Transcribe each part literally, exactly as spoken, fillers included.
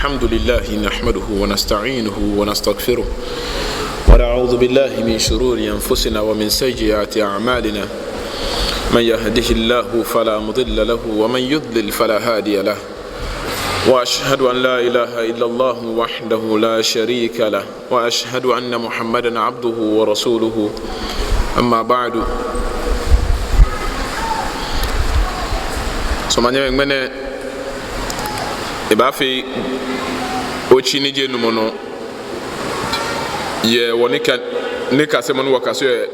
الحمد لله نحمده ونستعينه ونستغفره، ونعوذ بالله من شرور أنفسنا ومن سيئات أعمالنا. من يهده الله فلا مضل له، ومن يضلل فلا هادي له. وأشهد أن لا إله إلا الله وحده لا شريك له، وأشهد أن محمدا عبده ورسوله. أما بعد. So, manyɛmimɛi, ŋmɛnɛ ebaafee otsi ni ji enumɔ nɔ yɛ wɔ nika, nikasemɔ ni wɔkaseɔ yɛ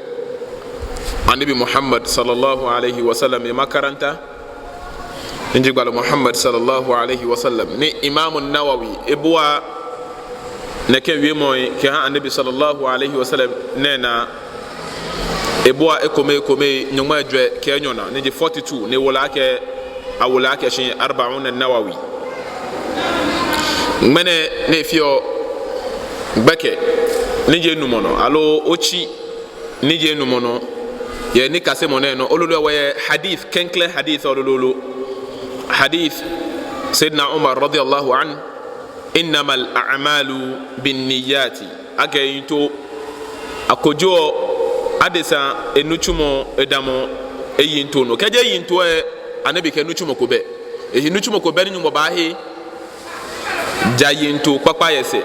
Anabi Muhammad sallallahu alaihi wasallam emakaranta. Ni ji gbalɔ Muhammad sallallahu alaihi wasallam, ni Imam Nawawi ebua nɛkɛ wiemɔi kɛha Anabi sallallahu alaihi wasallam nɛɛ naa. Ebua ekome ekome nyɔŋmai ejwɛ kɛ enyɔ naa, ni ji forty-two, ni ewo lɛ akɛ, awo lɛ akɛshi Arba'un Nawawi. Ŋmɛnɛ ni efeɔ gbɛkɛ ni ji enumɔ nɔ, aloo otsi ni ji enumɔ nɔ yɛ nikasemɔ nɛɛ nɔ. Ololo wɔyɛ hadith, klɛŋklɛŋ hadith lolo. Hadith Sayyidina Umar radiyallahu anhu, "Innamal a'malu binniyati." Akɛ yiŋtoo, akojoɔ adesa enitsumɔ, edamɔ eyiŋtoo nɔ. Kɛjɛ yiŋtoo lɛ, Anabi kɛɛ nitsumɔ ko bɛ. Ehi nitsumɔ ko bɛ ni Nyɔŋmɔ baahe ja yiŋtoo kpakpa yɛ esɛɛ.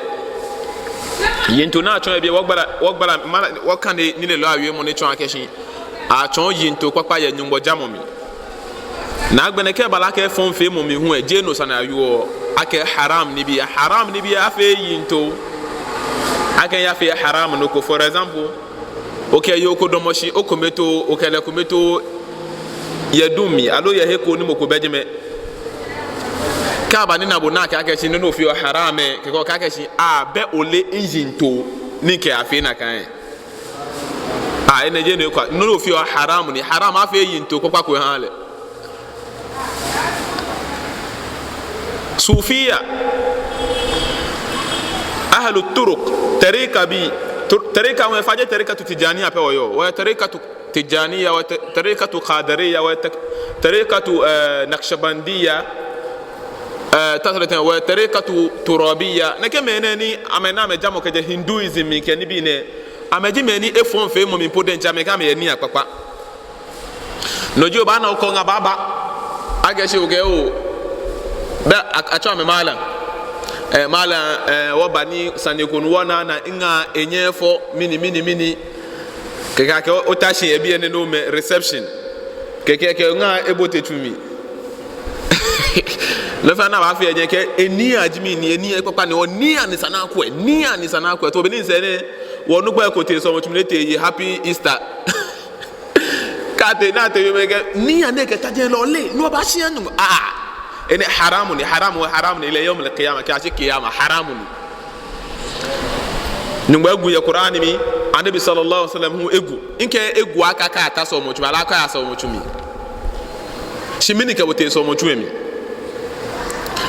Yiŋtoo ni atsɔɔ yɛ biɛ, wɔgbala, wɔgbala, mala, wɔkane nilelɔi awiemɔ ni tsɔɔ akɛshi atsɔɔ yiŋtoo kpakpa yɛ Nyɔŋmɔ jamɔ mli. Ni agbɛnɛ kɛ eba lɛ akɛ fɔŋfeemɔ mli hu lɛ, jeee no sane ni ayɔɔ, akɛ haram nibii, haram nibii afee yiŋtoo. Akɛ eyafee haram nɔ ko, for example, okɛ yoo ko damɔ shi, okome too, okɛ lɛ kome too yɛ duŋ mli, aloo yɛ he ko ni mɔ ko bɛ jɛmɛ. Kɛ aba ni ena bo ni akɛɛ akɛshi nɔ ni ofeɔ lɛ haram lɛ, kɛkɛ okɛɛ akɛshi, aa, bɛ ole miyiŋtoo ni mikɛyafee nakai lɛ. Aa, enɛ jeee nɔ ni ekwa, nɔ ni ofeɔ lɛ haram ni, haram afee yiŋtoo kpakpa ko eha lɛ. Sufiya, ahlu turuq, tariqa bii, tur-, tariqa wɛ, fɛɛ jeee tariqatu Tijaniya pɛ wɔyɔɔ, wɔyɛ tariqatu Tijaniya, wɔyɛ ta-, tariqatu Qadiriya, wɔyɛ ta-, tariqatu, eh, Naqshbandiya, eh, ta-, ta-, wɔyɛ tariqatu Turabiya. Nɛkɛ mɛi nɛɛ ni amɛ, ni amɛjamɔ kɛjɛ Hinduism mli kɛ nibii nɛɛ, amɛji mɛi ni efɔŋfeemɔ mli po diɛŋtsɛ amɛkɛɛ amɛyɛ niya kpakpa. No ji obaana okɔ ŋa baaba. Akɛshi okɛɛ oo, bɛ a-, atsɛɔ amɛ malam. Eh, malam, eh, wɔba ni sane ko ni wɔna ni miŋa enyɛ efɔ, mɛni, mɛni, mɛni. Kɛkɛ akɛ o-, ota shi yɛ biɛ ni omɛ reception. Kɛkɛ akɛ ŋa ebote tsu mli. Nɔ fɛɛ nɔ ni abaafee yɛ jɛi akɛ eniya ji mɛni, eniya kpakpa ni, oo niya ni esa ni akwɛ, niya ni esa ni akwɛ. To be ni sɛɛ nɛɛ, wɔnukpa ko tee sɔlemɔtsu mli ni etee eye Happy Easter. Kɛ atee ni atee yɔɔ mɛi kɛ niya nɛɛ kɛ ta jɛi lɛ ole, no ba shi anu. Ah, enɛ haram ni, haram, haram ni, ila yawmil qiyamah, kɛyashi kiyama, haram ni. Nyɔŋmɔ egu yɛ Qur'an mli, Anabi sallallahu alaihi wasallam hu egu. Mikɛɛ egu akɛ akaya sɔlemɔtsu mli, aloo akaya sɔlemɔtsu mli. Shi mɛni kɛ bo tee sɔlemɔtsu mli?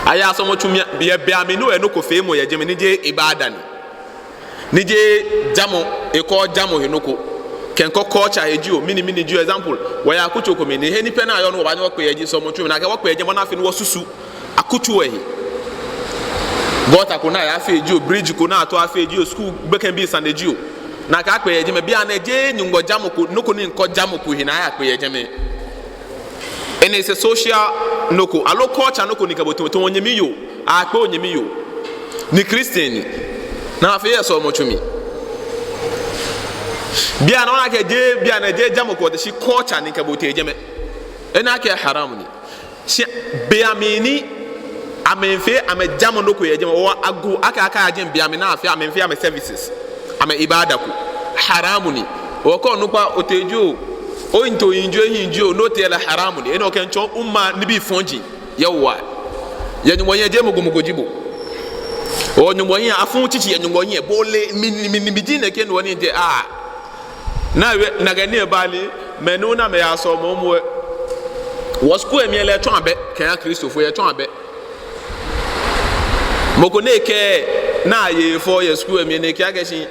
Aya sɔlemɔtsu mli, yɛ be mli ni oyɛ nɔ ko feemɔ yɛ jɛmɛ ni jeee ibada ni. Ni jeee jamɔ, ekɔɔ jamɔ he nɔ ko. Kɛ mikɔ culture he jio, mɛni mɛni jio, example, wɔyɛ akutso ko mli ni he ni pɛ ni ayɔɔ ni wɔbaanyɛ wɔkpe yɛ jɛi sɔlemɔtsu mli, ni akɛɛ wɔkpe yɛ jɛi bɔ ni afee ni wɔsusu akutso lɛ he. Gɔta ko ni ayafee jio, bridge ko ni atao afee jio, school gbekɛbii sane jio. Ni akɛɛ akpe yɛ jɛmɛ, bianɛ jeee Nyɔŋmɔ jamɔ ko, nɔ ko ni mikɔ jamɔ ko he ni ayakpe yɛ jɛmɛ. Enɛ is a social nɔ ko, aloo culture nɔ ko ni kɛ bo tamɔ, tamɔ onyɛmi yoo, akpe onyɛmi yoo. Ni Christian ni. Ni afee yɛ sɔlemɔtsu mli. Bianɛ ona akɛ jeee, bianɛ jeee jamɔ ko, shi culture ni kɛ bo tee jɛmɛ. Enɛ akɛɛ haram ni. Shi be mli ni amɛmiifee amɛjamɔ nɔ ko yɛ jɛmɛ, oo agu akɛ akaya jɛmɛ be mli ni afee, amɛmiifee amɛ services, amɛ ibada ko. Haram ni. Oo kɛ onukpa otee jio, oyiŋtoo yiŋ jio, ehiŋ jio, ni otee lɛ haram ni. Enɛ okɛmiitsɔɔ umma nibii fɔji. Yawwa. Yɛ Nyɔŋmɔ hiɛ jeee mɔ ko mɔ ko ji bo. Oo Nyɔŋmɔ hiɛ, afu tsitsi yɛ Nyɔŋmɔ hiɛ, bo ole mɛni, mɛni, mɛni ji nɛkɛ nɔ ni mitee, ah. Ni awie, nakai ni eba lɛ, mɛi ni ona amɛyaa sɔlemɔ momo lɛ. Wɔ school lɛ mli lɛ etsɔ abɛ, kɛha Kristofoi lɛ etsɔ abɛ. Mɔ ko ni ekɛɛ, ni aye efɔ yɛ school lɛ mli ni ekɛɛ akɛshi,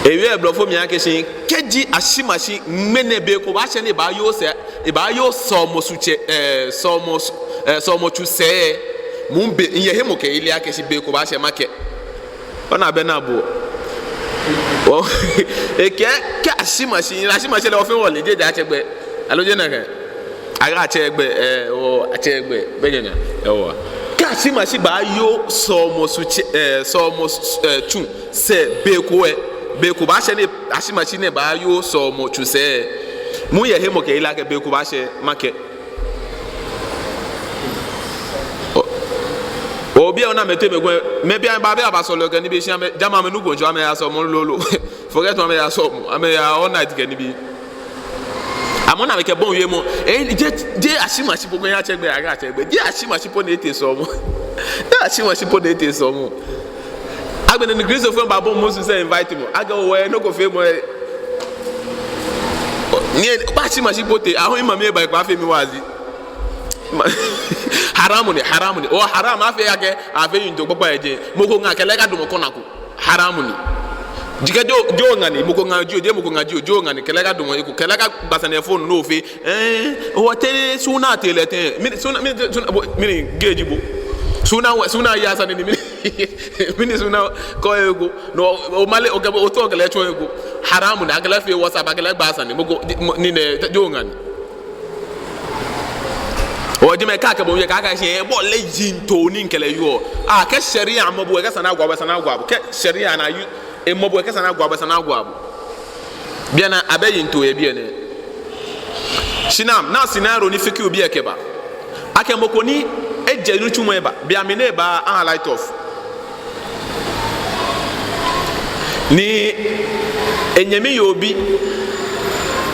ewie yɛ blɔfo mli akɛshi, kɛji ashimashi, ŋmɛnɛ be ko baashɛ ni ebaayoo sɛɛ, ebaayoo sɔlemɔtsu tsɛ, eh, sɔlemɔ, eh, sɔlemɔtsu sɛɛ. Mɔ be, miyɛ hemɔkɛyeli akɛ shi be ko baashɛ makɛɛ. Ona bɛ na bo. Ɔ, ekɛɛ, kɛ ashi mashi, ashi mashi lɛ ofee wɔle, jeee atsɛ gbɛ. Aloo jeee nakai? Akɛɛ atsɛ gbɛ, ɛɛ, ɔ, atsɛ gbɛ, bɛ nyanya. Ɛɛ, ɔ. Kɛ ashi mashi baayoo sɔlemɔtsu tsɛ, ɛɛ, sɔlemɔtsu, ɛɛ, tsu sɛɛ be ko ɛ. Be ko baashɛ ni ashi mashi nɛɛ baayoo sɔlemɔtsu sɛɛ. Miyɛ hemɔkɛyeli akɛ be ko baashɛ makɛɛ. Ɔ, ɔ, biɛ ona amɛteŋ mɛi komɛi, mɛi biɛ ba, biɛ aba sɔlemɔ kɛ nibii shi amɛ, jamɔ amɛnuko ntsɔ amɛya sɔlemɔ lolo. Forget amɛya sɔlemɔ, amɛya all night kɛ nibii. Amɛ ona amɛkɛ bɔ wiemɔ. Ɛɛ, jeee, jeee ashi mashi po ko ni atsɛ gbɛ, akɛɛ atsɛ gbɛ. Jeee ashi mashi po ni etee sɔlemɔ. Jeee ashi mashi po ni etee sɔlemɔ. Agbɛnɛ ni Kristofoi baabɔ musu sɛɛ invite mɔ. Akɛɛ ɔ, wɔ ɛ, nɔ ko feemɔ ɛ. Ni ɛ, kɛ ashi mashi po tee, ahu mimami eba ekpa fee mi waazi. Haram ni, haram ni. Ɔ, haram afee akɛ, afee yiŋtoo kpakpa yɛ jɛi. Mɔ ko ŋa kɛ lɛ kadamɔ kɔna ko. Haram ni. Ji kɛ joo, joo ŋa ni, mɔ ko ŋa jio, jeee mɔ ko ŋa jio, joo ŋa ni, kɛ lɛ kadamɔ eko, kɛ lɛ kagba sane yɛ phone nɔ ofee. Ɛɛ, ɔ, wɔteŋ suna tee lɛ teŋ. Mɛni suna, mɛni suna, bo, mɛni gay ji bo. Suna, suna yaa sane ni, mɛni, mɛni suna kɔ eko. No, omale, okɛ, otao kɛ lɛ atsɔ eko. Haram ni, akɛ lɛ afee WhatsApp, akɛ lɛ agba sane. Mɔ ko, mɔ, ni nɛ, joo ŋa ni. Ɔ, jɛmɛ kɛ akɛ bo yɛ kɛ akɛ shi, ɛ, bo lɛ yiŋtoo ni mikɛ lɛ yɔɔ. A, kɛ sharia mɔ bo, ekɛɛ esa ni agba bo, esa ni agba bo. Kɛ sharia na yi, emɔ bo, ekɛɛ esa ni agba bo, esa ni agba bo. Bianɛ, abɛ yiŋtoo yɛ biɛ nɛɛ. Shi naam, naa scenario ni fiqhu bii lɛ kɛba. Akɛ mɔ ko ni ejɛ nitsumɔ eba, bianɛ mɛni eba, aha light off. Ni enyɛmi yoo bi,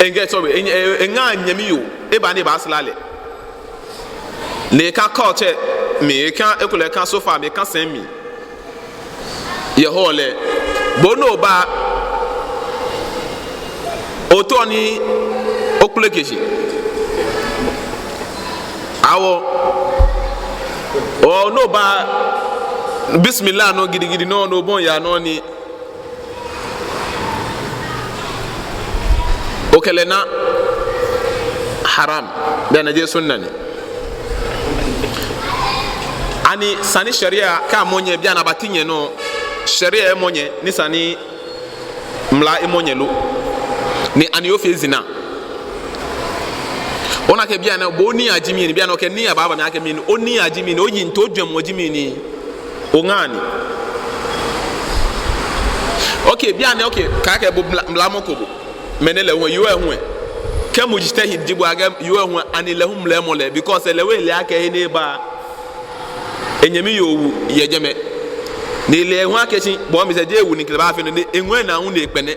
eŋa, sorry, e, e, eŋa nyɛmi yoo, eba ni ebaasra lɛ. Ni ekã couch lɛ mli, ekã, ekolɛ ekã sofa mli, ekã sɛi mli. Yɛ hɔ lɛ, bo ni oba, otao ni okpeleke shi. Awɔ. Ɔ, ni oba, bismillah nɔ gidigidi nɔ, ni obɔi yaa nɔ ni. Okɛ lɛ na haram. Bianɛ jeee sunna ni. Ani esa ni sharia kɛ amɔ nyɛ, bianɛ abati nyɛ nɔ. Sharia emɔ nyɛ, ni esa ni mla emɔ nyɛ lo. Ni ani ofee zina. Ona akɛ bianɛ, bo oniyya ji mɛni, bianɛ okɛ niyya baaba mli akɛ mɛni, oniyya ji mɛni, oyiŋtoo jwɛŋmɔ ji mɛni, oŋa ni. Okay, bianɛ, okay, kɛ akɛ bo mla, mlamɔ ko bo. Mɛni lɛ hu, yoo lɛ hu. Kɛ mujtahid ji bo akɛ yoo lɛ hu, ani lɛ hu mlamɔ lɛ, because lɛ hu ele akɛ he ni eba. Enyɛmi yoo wu yɛ jɛmɛ. Ni lɛ hu akɛ shi, bo misɛɛ jeee ewu ni kɛ lɛ baafee nɔ ni, eŋɔɔ enaa hu ni ekpɛlɛ.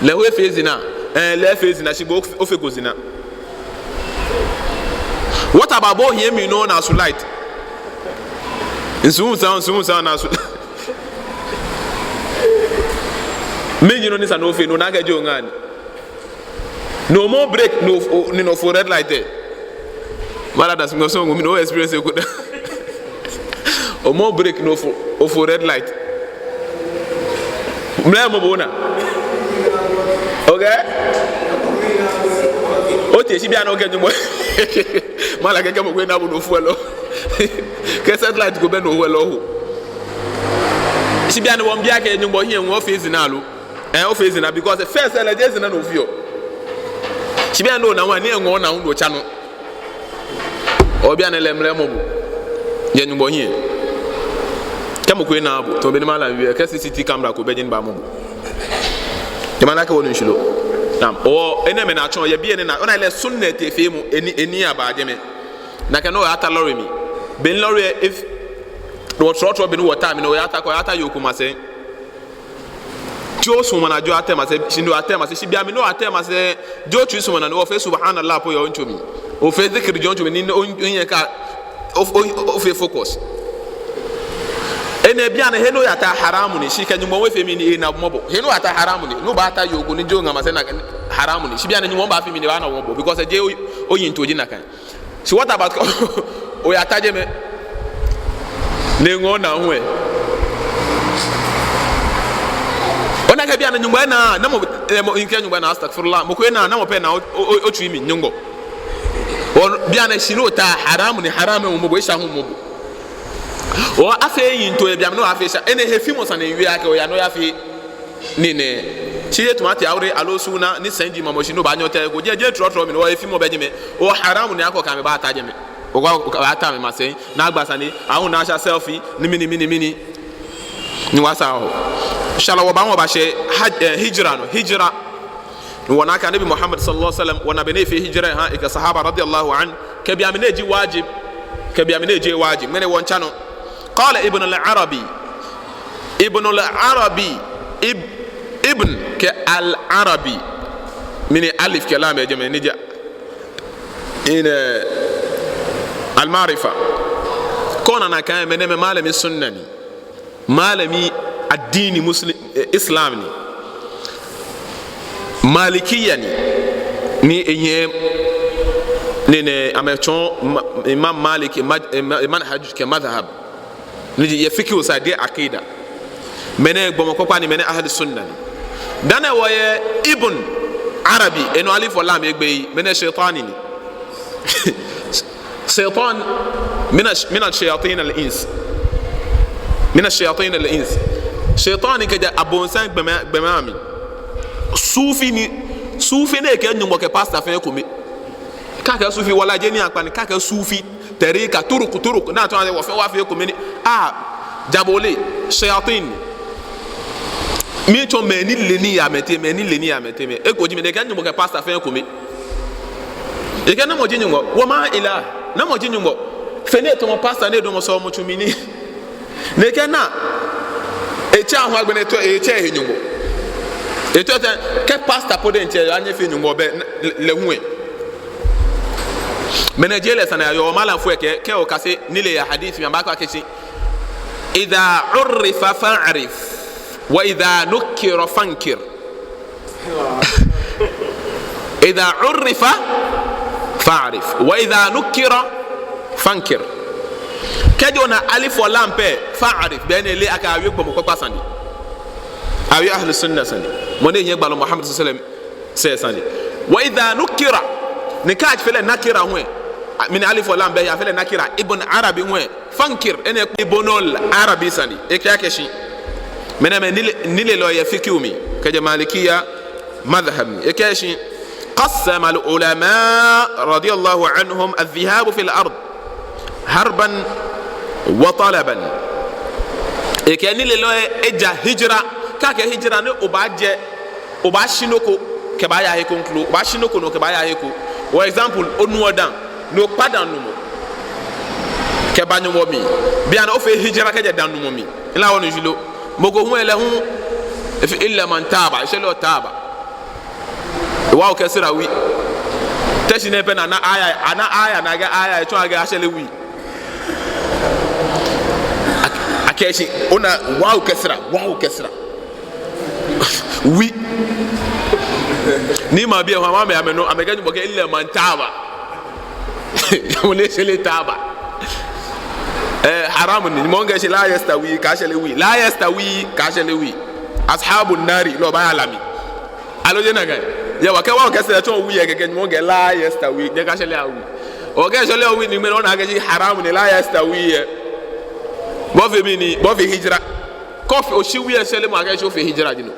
Lɛ hu efee zina. Ɛɛ, lɛ efee zina, shi bo ofeko zina. What about bo hiɛmli nɔ ona su light? Nsu nsa, nsu nsa ona su. Mɛni ji nɔ ni esa ni ofee, ni ona akɛ jeee oŋa ni. Ni omɔ break, ni of-, o-, ni ofo red light lɛ. Mala da sumɔ sɔŋ, mi no experience ko da. Omɔ break, ni ofo, ofo red light. Mlamɔ bo ona. Okay? Otee shi bianɛ okɛɛ Nyɔŋmɔ. Mala kɛɛ kɛ mɔ ko na bo ni ofo lɛ. Kɛ satellite ko bɛ ni ofo lɛ ho. Shi bianɛ wɔmiibi akɛ Nyɔŋmɔ hiɛ ŋɔɔ ofee zina lo. Ɛɛ, ofee zina because first lɛ jeee zina ni ofeɔ. Shi bianɛ ona hu ni eŋɔɔ enaa hu ni otsa nɔ. Ɔ, bianɛ lɛ mlamɔ bo. Yɛ Nyɔŋmɔ hiɛ. Kɛ mɔ ko ena bo. Tamɔ bɔ ni mala wie, kɛ C C T V camera ko bɛ jɛmɛ ni baamɔ bo. Nyɛmimɛi, nakai wɔnu shishi lo. Naam. Ɔ, enɛɛmɛi ni atsɔɔ, yɛ biɛ nɛɛ naa, ona lɛ sunna tee feemɔ, eni, eni aba jɛmɛ. Nakai nɔŋŋ oyata lɔle mli. Be ni lɔle lɛ, if, no trɔtrɔ be ni wɔta mli, no oyata ko, oyata yoo ko masɛi. Tsɛ osumɔɔ naa jio atɛ masɛi, shi no atɛ masɛi, shi bianɛ mli no atɛ masɛi, jio tsɛ osumɔɔ naa, no ofee subhanallah po yɛ ontsɔmi. Ofee zikiri jio ontsɔmi, ni no, o, o, nyɛ ka, o, o, ofee focus. Enɛ bianɛ he ni oyata haram ni, shi kɛ Nyɔŋmɔ hu efee mɛni, ena bo mɔbɔ. He ni oyata haram ni, ni obaata yoo ko ni jio ŋa masɛi nakai haram ni, shi bianɛ Nyɔŋmɔ baafee mɛni, ebaana bo mɔbɔ, because jeee o, oyiŋtoo ji nakai. So what about oyata jɛmɛ? Ni eŋɔɔ enaa hu ɛ. Ona akɛ bianɛ Nyɔŋmɔ enaa, namɔ, eh, mɔ, mikɛɛ Nyɔŋmɔ enaa, astaghfirullah. Mɔ ko enaa, namɔ pɛ enaa, o, o, o, otsui mli, Nyɔŋmɔ. Ɔ, bianɛ shi ni ota haram ni, haram ɛ hu mɔbɔ, esha hu mɔbɔ. Oofee yiŋtoo yɛ biɛ mli ni oofee sha. Enɛ he fimɔ sane ni miwie akɛ oya ni oyafee nii nɛɛ. Shi jeee tamɔ ati aure aloo suna ni sɛi ji mamɔ shi ni obaanyɛ otee ko. Jeee, jeee trɔtrɔ mli ni oofee fimɔ bɛ jɛmɛ. Oharam ni akɔ kɛ amɛ baata jɛmɛ. Okɔ, okɔ baata amɛ masɛi. Ni agba sane, ahu ni asha selfie, ni mɛni, mɛni, mɛni. Ni wɔsaa ohe. Inshallah, wɔbaahu wɔbashɛ haj-, eh, hijra nɔ, hijra. Ni wɔna akɛ Anabi Muhammad sallallahu alaihi wasallam, wɔna bɔ ni efee hijra ha, ekɛ sahaba radiyallahu anhu, kɛ biɛ mli ni eji wajib, kɛ biɛ mli ni ejeee wajib. Ŋmɛnɛ wɔmiitsa nɔ. Qala Ibn al-Arabi. Ibn al-Arabi. Ib-, Ibn kɛ al-Arabi. Mɛni alif kɛ lam yɛ jɛmɛ ni ja. Enɛ, al-Ma'rifa. Kɛ ona nakai, mɛnɛmɛi malami sunna ni. Malami addini Muslim, eh, Islam ni. Malikiya ni. Ni enyɛ, ni nɛɛ, amɛtsɔɔ ma-, Imam Malik, ma-, eh, ma-, manhaj kɛ madhhab. Ni ji yɛ fiqh side, aqida. Mɛnɛ gbɔmɔ kpakpa ni, mɛnɛ ahli sunna ni. Dani wɔyɛ Ibn Arabi, enɔ alif wa lam egbe yi, mɛnɛ shaytani ni. Shaytan mina, mina shayatin al-ins. Mina shayatin al-ins. Shaytani kɛjɛ abonsam gbɔmɛi, gbɔmɛi amli. Sufi ni, sufi ni kɛ Nyɔŋmɔ kɛ pastor fɛɛ ekome. Kɛ akɛɛ sufi, wala jeee nii akpa ni, kɛ akɛɛ sufi, tariqa, turuq, turuq, ni atsɔɔ akɛ wɔ fɛɛ wɔfee ekome ni. Ah, jabole, shayatin. Miitsɔɔ mɛi ni le nii yɛ amɛteŋ, mɛi ni le nii yɛ amɛteŋ, mɛi. Eko ji mɛi ni kɛ Nyɔŋmɔ kɛ pastor fɛɛ ekome. Ekɛɛ namɔ ji Nyɔŋmɔ, wa ma ilah, namɔ ji Nyɔŋmɔ. Fe ni etamɔ pastor ni edamɔ sɔlemɔtsu mli ni. Ni ekɛɛ na, etsɛ ahu agbɛnɛ tɔ, etsɛ ehe Nyɔŋmɔ. Etɔ tɛ, kɛ pastor po diɛŋtsɛ, anyɛ afee Nyɔŋmɔ bɛ, lɛ, lɛ hu ɛ. Mɛnɛ jeee lɛ sane ni ayɔɔ, malamfoi kɛɛ, kɛ okase nilee yɛ hadith mli, abaakɛɛ akɛ shi, idha urrifa fa'rif, wa idha nukkira fankir. Idha urrifa fa'rif, wa idha nukkira fankir. Kɛji ona alif wa lam pɛ, fa'rif, belɛ ele akɛ awie gbɔmɔ kpakpa sane. Awie ahlu sunna sane. Mɔ ni nyɛ gbalɔ Muhammad sallallahu alaihi wasallam sɛɛ sane. Wa idha nukkira, ni kɛ afee lɛ nakira hu ɛ. Mɛni alif wa lam bɛ, afee lɛ nakira, Ibn Arabi hu ɛ. Fankir, enɛ Ibnul Arabi sane. Ekɛɛ akɛ shi. Mɛnɛmɛi nile-, nilelɔi yɛ fiqh mli. Kɛjɛ Malikiya madhhab mli. Ekɛɛ shi. Qassama al-ulama radiyallahu anhum adh-dhihab fil ard harban wa talaban. Ekɛɛ nilelɔi eja hijra. Kɛ akɛɛ hijra ni obaajɛ, obaashi nɔ ko kɛbaaya he kroko, obaashi nɔ ko ni okɛbaaya he ko. For example, onuɔ dãa, ni okpa dãa numɔ kɛba Nyɔŋmɔ mli. Bianɛ ofee hijra kɛjɛ dãa numɔ mli. Ila wɔ ni jilo. Mɔ ko hu lɛ hu, efee illa man taba, eshɛreɔ taba. Wa okɛ sira wi. Teshie nɛɛ pɛ ni ana aya, ana aya ni akɛɛ aya, etsɔɔ akɛ ashɛre wi. Ak-, akɛɛ shi, ona, wa okɛ sira, wa okɛ sira. Wi. Ni mabi ɛ, amɛ, amɛ, amɛnɔ, amɛkɛɛ Nyɔŋmɔ kɛɛ illa man taba. Mɔ ni shɛreee taba. Eh, haram ni, mɔ ni kɛɛ shi la yastawi, kaashɛre wi. La yastawi, kaashɛre wi. Ashabun nari, lɛ obaaya la mli. Aloo jeee nakai? Yɛ wa kɛ wa okɛ sira tsɔɔ wi yɛ kɛkɛ, mɔ ni kɛɛ la yastawi, nyɛkaashɛre wi. Okɛ shɛreɔ wi ni mɛni ona akɛ shi haram ni la yastawi yɛ. Bo ofee mɛni, bo ofee hijra. Kɛ ofee, oshi wi yɛ shɛremɔ akɛ shi ofee hijra ji no.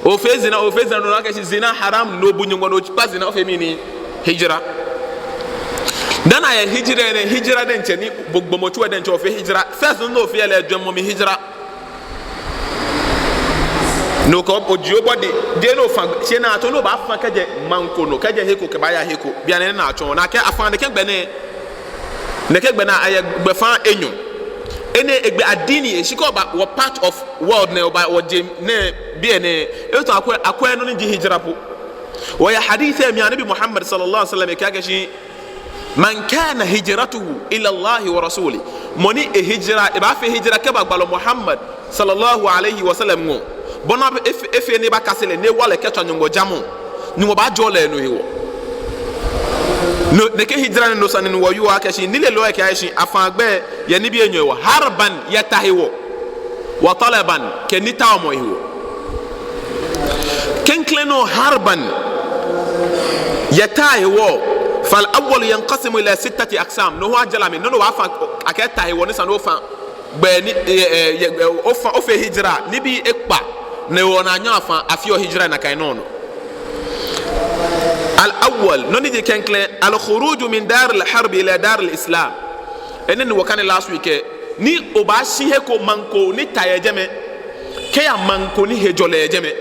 Ofee zina, ofee zina no akɛ shi zina haram ni obu Nyɔŋmɔ ni okpa zina ofee mɛni hijra. Dani ayɛ hijra nɛɛ, hijra diɛŋtsɛ ni bo gbɔmɔtso diɛŋtsɛ ofee hijra. First ni ofee lɛ jwɛŋmɔ mli hijra. Ni okɛ oji obɔ di, jeee ni ofã, shi ni atsɔɔ ni obafã kɛjɛ maŋ ko nɔ, kɛjɛ he ko kɛbaaya he ko. Bianɛ ni atsɔɔ, ni akɛɛ afã nɛkɛ gbɛ nɛɛ. Nɛkɛ gbɛ nɛɛ ayɛ gbɛfãa enyɔ. Enɛ egbɛ addini, eshi kɛ oba wɔ part of world nɛɛ, oba wɔjeŋ nɛɛ, biɛ nɛɛ. Eto akwɛ, akwɛ nɔ ni ji hijra po. Wɔyɛ hadith mli Anabi Muhammad sallallahu alaihi wasallam ekɛɛ akɛ shi, man kana hijratuhu ila Allahi wa rasulih. Mɔ ni ehijra, ebaafee hijra kɛba gbalɔ Muhammad sallallahu alaihi wasallam ŋɔɔ. Bɔ ni efe-, efee ni ebakase lɛ, ni ewa lɛ kɛtswa Nyɔŋmɔ jamɔ. Nyɔŋmɔ baajɔɔ lɛ no hewɔ. No, nɛkɛ hijra nɛɛ nɔ sane ni wɔyɔɔ akɛ shi, nilelɔi kɛɛ akɛ shi, afã gbɛ yɛ nibii enyɔ hewɔ, harban yɛ ta hewɔ, wa talaban kɛ nitaomɔ hewɔ. Klɛŋklɛŋ nɔ harban yɛ ta hewɔ, fal awwal yanqasimu ila sittati aqsam. No hu ajara mli, nɔ ni obaafã akɛ ta hewɔ ni sa ni ofã. Gbɛ ni, eh, eh, eh, ofa-, ofee hijra, nibii ekpaa, ni wɔnaa nyɛ afã, afeɔ hijra nakai nɔ nɔ. Al-awwal, nɔ ni ji klɛŋklɛŋ, al-khuruju min daril harbi ila daril islam. Enɛ ni wɔkane last week lɛ, ni obaashi he ko, maŋ ko ni ta yɛ jɛmɛ, kɛya maŋ ko ni hejɔlɛ yɛ jɛmɛ.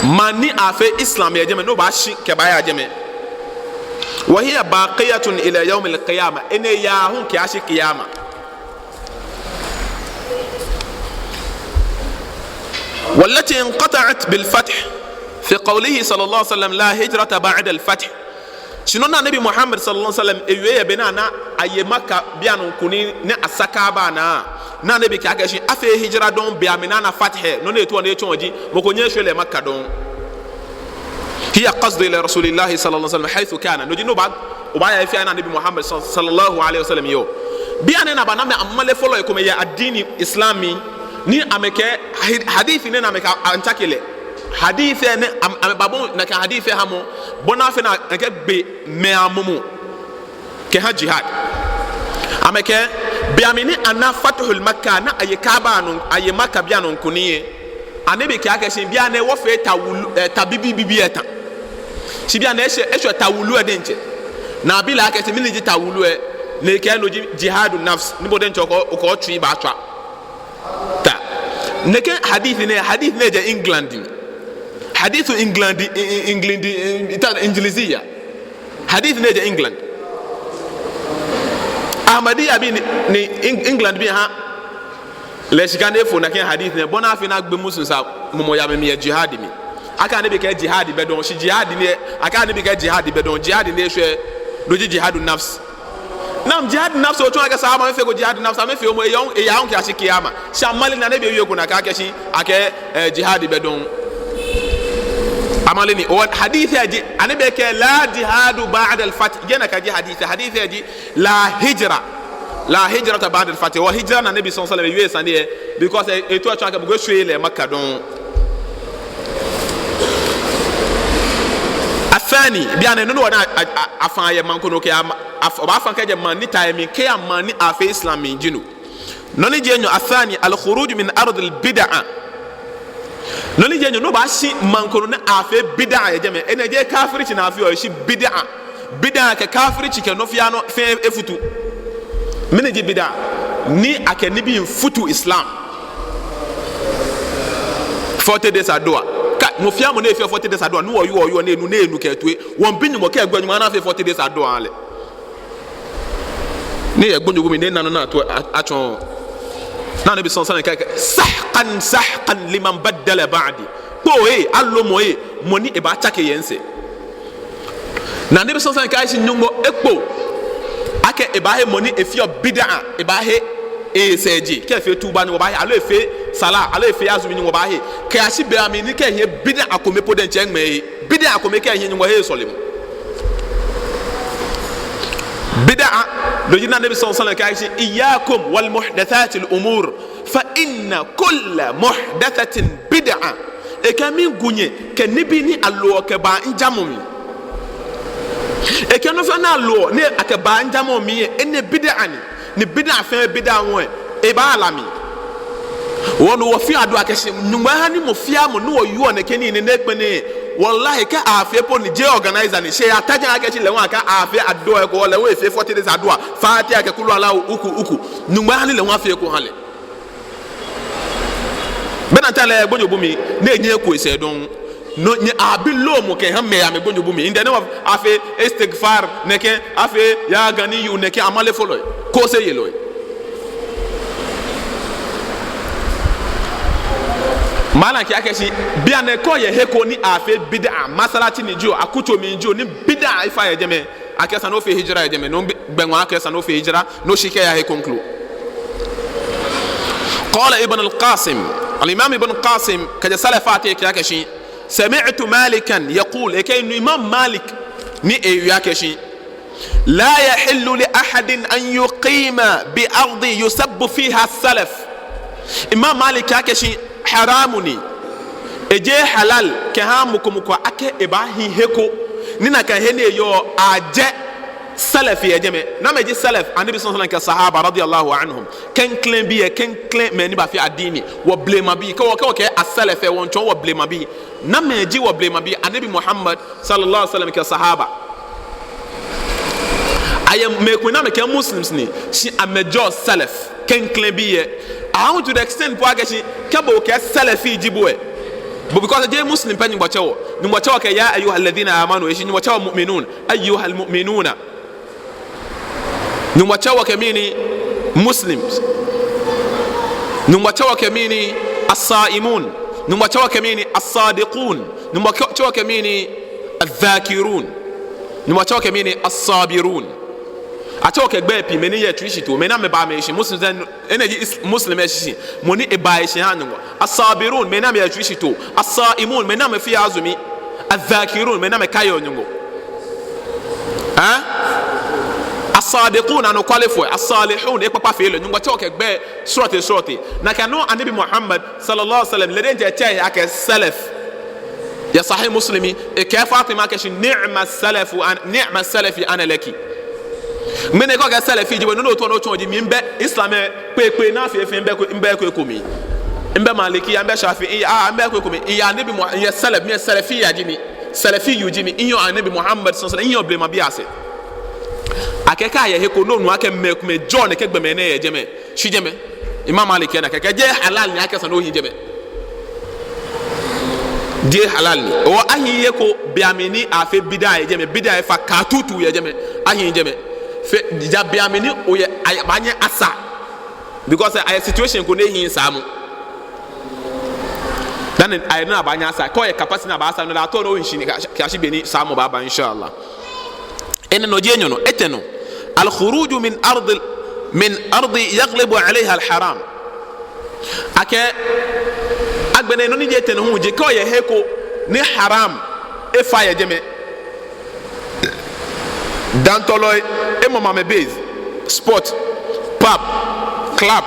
Maŋ ni afeɔ Islam yɛ jɛmɛ, ni obaashi kɛbaaya jɛmɛ. Wa hiya baqiyatun ila yawmil qiyamah. Enɛ yaa hu kɛyashi qiyama. Wallati inqata'at bil fath fi qawlihi sallallahu alaihi wasallam, la hijrata ba'dal fath. Shi nɔ ni Anabi Muhammad sallallahu alaihi wasallam ewie yɛ be ni ana aye Makka bianɛ kunim ni asa Kaaba naa, ni Anabi kɛɛ akɛshi afee hijra dɔŋŋ be mli ni ana fath, nɔ ni etaoɔ ni etsɔɔ ji mɔ ko nyɛŋ eshwie lɛ Makka dɔŋŋ. Hiya qasdu ila Rasulillahi sallallahu alaihi wasallam haythu kana. No ji ni obaa-, obaaya he fɛɛ ni Anabi Muhammad sal-, sallallahu alaihi wasallam yɔɔ. Bianɛ ni aba ni amɛ amale fɔlɔi komɛi yɛ addini Islam mli, ni amɛkɛɛ hi-, hadith nɛɛ ni amɛkɛɛ antsake lɛ. Hadith nɛɛ ni am-, amɛbabɔi nakai hadith lɛ hamɔ, bɔ ni afee ni akɛgbe mɛi amɔmɔ kɛha jihad. Amɛkɛɛ, be mli ni ana Fathul Makkah, ni aye Kaaba nɔ, aye Makka bianɛ kunim lɛ, Anabi kɛɛ akɛshi bianɛ wɔfee ta wulu, eh, ta bibii bibii etã. Shi bianɛ eshwɛ, eshwɛ ta wulu lɛ diɛŋtsɛ. Ni abi lɛ akɛshi mɛni ji ta wulu lɛ, ni ekɛɛ no ji jihadu nafs, ni bo diɛŋtsɛ okɛ, okɛ otsui baatswa. Ta. Nɛkɛ hadith nɛɛ, hadith nɛɛ jɛ England mli. Hadith England, Eng-, Eng-, England, Eng-, ta, Injiliziya. Hadith nɛɛ jɛ England. Ahmadiyya bii ni, ni Eng-, England bii ha lɛ shika ni efo nakai hadith nɛɛ, bɔ ni afee ni agbe Muslims amɔmɔ yɛ amɛmli yɛ jihad mli. Akɛ Anabi kɛɛ jihad bɛ dɔŋŋ, shi jihad nɛɛ, akɛ Anabi kɛɛ jihad bɛ dɔŋŋ, jihad ni eshwɛ, no ji jihadu nafs. Naam, jihad nafs otsɔɔ akɛ sahabamɛi feeko jihad nafs, amɛfeemɔ, eya hu, eya hu kɛyashi kiyama. Shi amale ni Anabi ewie ko nakai akɛshi, akɛ, eh, jihad bɛ dɔŋŋ. Amale ni, o hadith lɛ ji, Anabi kɛɛ, la jihadu ba'dal fath. Jeee nakai ji hadith lɛ, hadith lɛ ji, la hijra. La hijrata ba'dal fath. Wɔ hijra ni Anabi sallallahu alaihi wasallam ewie sane lɛ, because, eh, etaoɔ etsɔɔ akɛ mɔ ko eshwie lɛ Makka dɔŋŋ. Athani, bianɛ nɔ ni wɔna a, a, a, afã yɛ maŋ ko nɔ kɛya ma-, af-, obaafã kɛjɛ maŋ ni ta yɛ mli kɛya maŋ ni afeɔ Islam mli ji no. Nɔ ni ji enyɔ, athani, al-khuruj min ardil bid'a. Nɔ ni ji enyɔ, ni obaashi maŋ ko nɔ ni afeɔ bid'a yɛ jɛmɛ. Enɛ jeee kafirci ni afeɔ, shi bid'a. Bid'a kɛ kafirci kɛ nɔ fɛɛ nɔ fɛɛ efutu. Mɛni ji bid'a? Ni akɛ nibii miifutu Islam. Forty days adua. Ka, mɔ fɛɛ mɔ ni feɔ forty days adua, ni wɔyɔɔ, wɔyɔɔ, ni enu, ni enu kɛ etoi. Wɔmiibi Nyɔŋmɔ akɛ gbɛ Nyɔŋmɔ ana afee forty days adua lɛ. Ni yɛ gbonyo bu mli ni ena nɔ ni ato a-, atsɔɔ. Ni Anabi sallallahu alaihi wasallam kɛɛ, sahqan, sahqan liman baddala ba'di. Kpoo ee, alomɔ ee, mɔ ni ebaatsake yɛ misɛɛ. Ni Anabi sallallahu alaihi wasallam kɛɛ akɛshi Nyɔŋmɔ ekpoo akɛ ebaahe mɔ ni efeɔ bid'a, ebaahe esɛɛje, kɛ efee tuba ni wɔbaahe, aloo efee sala, aloo efee azumi ni wɔbaahe. Kɛyashi be mli ni kɛ ehiɛ bid'a kome po diɛŋtsɛ eŋmɛɛ he. Bid'a kome kɛ ehiɛ Nyɔŋmɔ heee sɔlemɔ. Bid'a, no ji ni Anabi sallallahu alaihi wasallam kɛɛ akɛshi, iyyakum wal muhdathatil umur, fa inna kulla muhdathatin bid'a. Ekɛɛ miiku nyɛ kɛ nibii ni aloɔ kɛbaa mijamɔ mli. Ekɛɛ nɔ fɛɛ nɔ ni aloɔ ni akɛbaa mijamɔ mli lɛ, enɛ bid'a ni. Ni bid'a fɛɛ bid'a hu lɛ, ebaa la mli. Wɔ nɔ wɔfeɔ adua akɛshi Nyɔŋmɔ aha ni mɔ fɛɛ mɔ ni wɔyɔɔ nɛkɛ nii nɛɛ ni ekpɛlɛ. Wallahi kɛ aafee po ni jeee organizer ni, shi eyata jɛi akɛshi lɛ hu akɛ aafee adua ko, lɛ hu efee forty days adua. Fatiha kɛ Qul Huwallahu uku uku. Nyɔŋmɔ aha ni lɛ hu afee eko aha lɛ. Bɛ ni ata lɛ gbonyo bu mli, ni enyɛ eko esɛɛ dɔŋŋ. No nyɛ abi lomɔ kɛha mɛi yɛ amɛgbonyo bu mli. In the name of afee istighfar nɛkɛ, afee ya ganiyu nɛkɛ, amale fɔlɔi, koseyelɔi. Malam kɛɛ akɛshi bianɛ kɛ oyɛ he ko ni afeɔ bid'a, masalaci ni jio, akutso mli jio, ni bid'a efa yɛ jɛmɛ, akɛ esa ni ofee hijra yɛ jɛmɛ, no gbɛ ŋɔɔ akɛ esa ni ofee hijra, ni oshi kɛya he kroko. Qala Ibn al-Qasim, al-Imam Ibn Qasim, kɛjɛ Salaf ateŋ kɛɛ akɛshi, sami'tu Malikan yaqul, ekɛɛ minu Imam Malik ni ewie akɛshi, la yahillu li ahadin an yuqima bi ardi yusabbu fiha salaf. Imam Malik kɛɛ akɛshi haramu ni. Ejeee halal kɛha mɔ ko mɔ ko akɛ ebaahi he ko ni nakai he ni eyɔɔ ajɛ Salaf yɛ jɛmɛ. Namɛi ji salaf? Annabi sallallahu alaihi wasallam kɛ sahaba radiyallahu anhum. Klɛŋklɛŋ bii yɛ, klɛŋklɛŋ mɛi ni bafee addini. Wɔblemabii. Kɛ wɔ, kɛ wɔkɛɛ as-salaf lɛ, wɔmiitsɔɔ wɔblemabii. Namɛi ji wɔblemabii? Annabi Muhammad sallallahu alaihi wasallam kɛ sahaba. Ayɛ mɛi komɛi ni amɛkɛɛ Muslims ni, shi amɛjɛɛɛ salaf. Klɛŋklɛŋ bii yɛ. Ahu to the extent po akɛ shi kɛ bo okɛɛ salafi ji bo lɛ, bo, because jeee Muslim pɛ Nyɔŋmɔ tsɛ wɔ. Nyɔŋmɔ tsɛ wɔ kɛ ya ayyuhalladhina amanu, eshi Nyɔŋmɔ tsɛ wɔ mu'minun, ayyuhal mu'minuna. Nyɔŋmɔ tsɛ wɔ kɛ mɛni? Muslims. Nyɔŋmɔ tsɛ wɔ kɛ mɛni? As-sa'imun. Nyɔŋmɔ tsɛ wɔ kɛ mɛni? As-sadiqun. Nyɔŋmɔ tsɛ wɔ kɛ mɛni? Adh-dhakirun. Nyɔŋmɔ tsɛ wɔ kɛ mɛni? As-sabirun. Atsɛ wɔ kɛ gbɛi pii, mɛi ni yɛ tsuishitoo, mɛi ni amɛbaa amɛhe shi, Muslims, enɛ ji is-, Muslim lɛ shishi, mɔ ni ebaa ehe shi eha Nyɔŋmɔ. As-sabirun, mɛi ni amɛyɛ tsuishitoo. As-sa'imun, mɛi ni amɛfeɔ azumi. Adh-dhakirun, mɛi ni amɛkaiɔ Nyɔŋmɔ. Ɛɛ? As-sadiqun, anɔkwalefoi. As-salihun, ekpakpafeelɔi. Nyɔŋmɔ tsɛ wɔ kɛ gbɛi srɔtoi srɔtoi. Nakai nɔŋŋ Annabi Muhammad sallallahu alaihi wasallam, lɛ diɛŋtsɛ etsɛ ehe akɛ salaf. Yɛ Sahih Muslim, ekɛɛ Fatima akɛ shi, "Ni'ma salafu an-, ni'ma salafi ana laki." Mɛni kɛ okɛɛ salafi ji bo, nɔ ni otaoɔ ni otsɔɔ ji mi, mibɛ Islam lɛ kpekpe ni afee fɛɛ, mibɛ eko, mibɛ eko eko mli. Mibɛ Malikiya, mibɛ Shafi'iya, ah, mibɛ eko eko mli. Miyɛ Annabi Mu-, miyɛ salaf, miyɛ salafiya ji mi. Salafiyu ji mi. Miyɔɔ Annabi Muhammad sallallahu alaihi wasallam, miyɔɔ blemabii asɛɛ. Akɛɛ kɛ ayɛ he ko ni onu akɛ mɛi komɛi jɛɔ nɛkɛ gbɔmɛi nɛɛ yɛ jɛmɛ, shi jɛmɛ. Imam Malik kɛɛ nakai, kɛɛ jeee halal ni akɛ esa ni ohi jɛmɛ. Jeee halal ni. Hewɔ ahiii he ko beiaŋ ni afeɔ bid'a yɛ jɛmɛ, bid'a efa katuutu yɛ jɛmɛ. Ahiii jɛmɛ. Fe, ja beiaŋ ni oyɛ, abaanyɛ asa. Because ayɛ situation ko ni ehiii saamɔ. Dani ayɛ nɔ ni abaanyɛ asa. Kɛ oyɛ capacity ni abaasa nɔ lɛ, ataoɔ ni ohi shi ni kɛ, kɛyashi be ni saamɔ baaba, inshallah. Enɛ nɔ ji enyɔ nɔ, etɛ nɔ. Al-khuruju min ardi, min ardi yaghlibu alayha al-haram. Akɛ, agbɛnɛ nɔ ni ji etɛ nɔ hu ji, kɛ oyɛ he ko ni haram efa yɛ jɛmɛ. Dantɔlɔi, emamɔ amɛ base, sport, pub, club,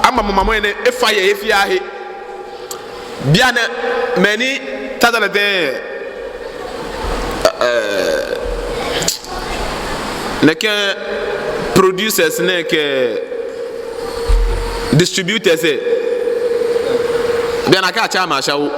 amamɔ amɛ nɛɛ efa yɛ he fiaa he. Bianɛ, mɛi ni tata lɛ tɛŋŋ, eh, nɛkɛ producers nɛɛ kɛ distributors lɛ. Bianɛ akɛ atsɛ amɛ ashawo.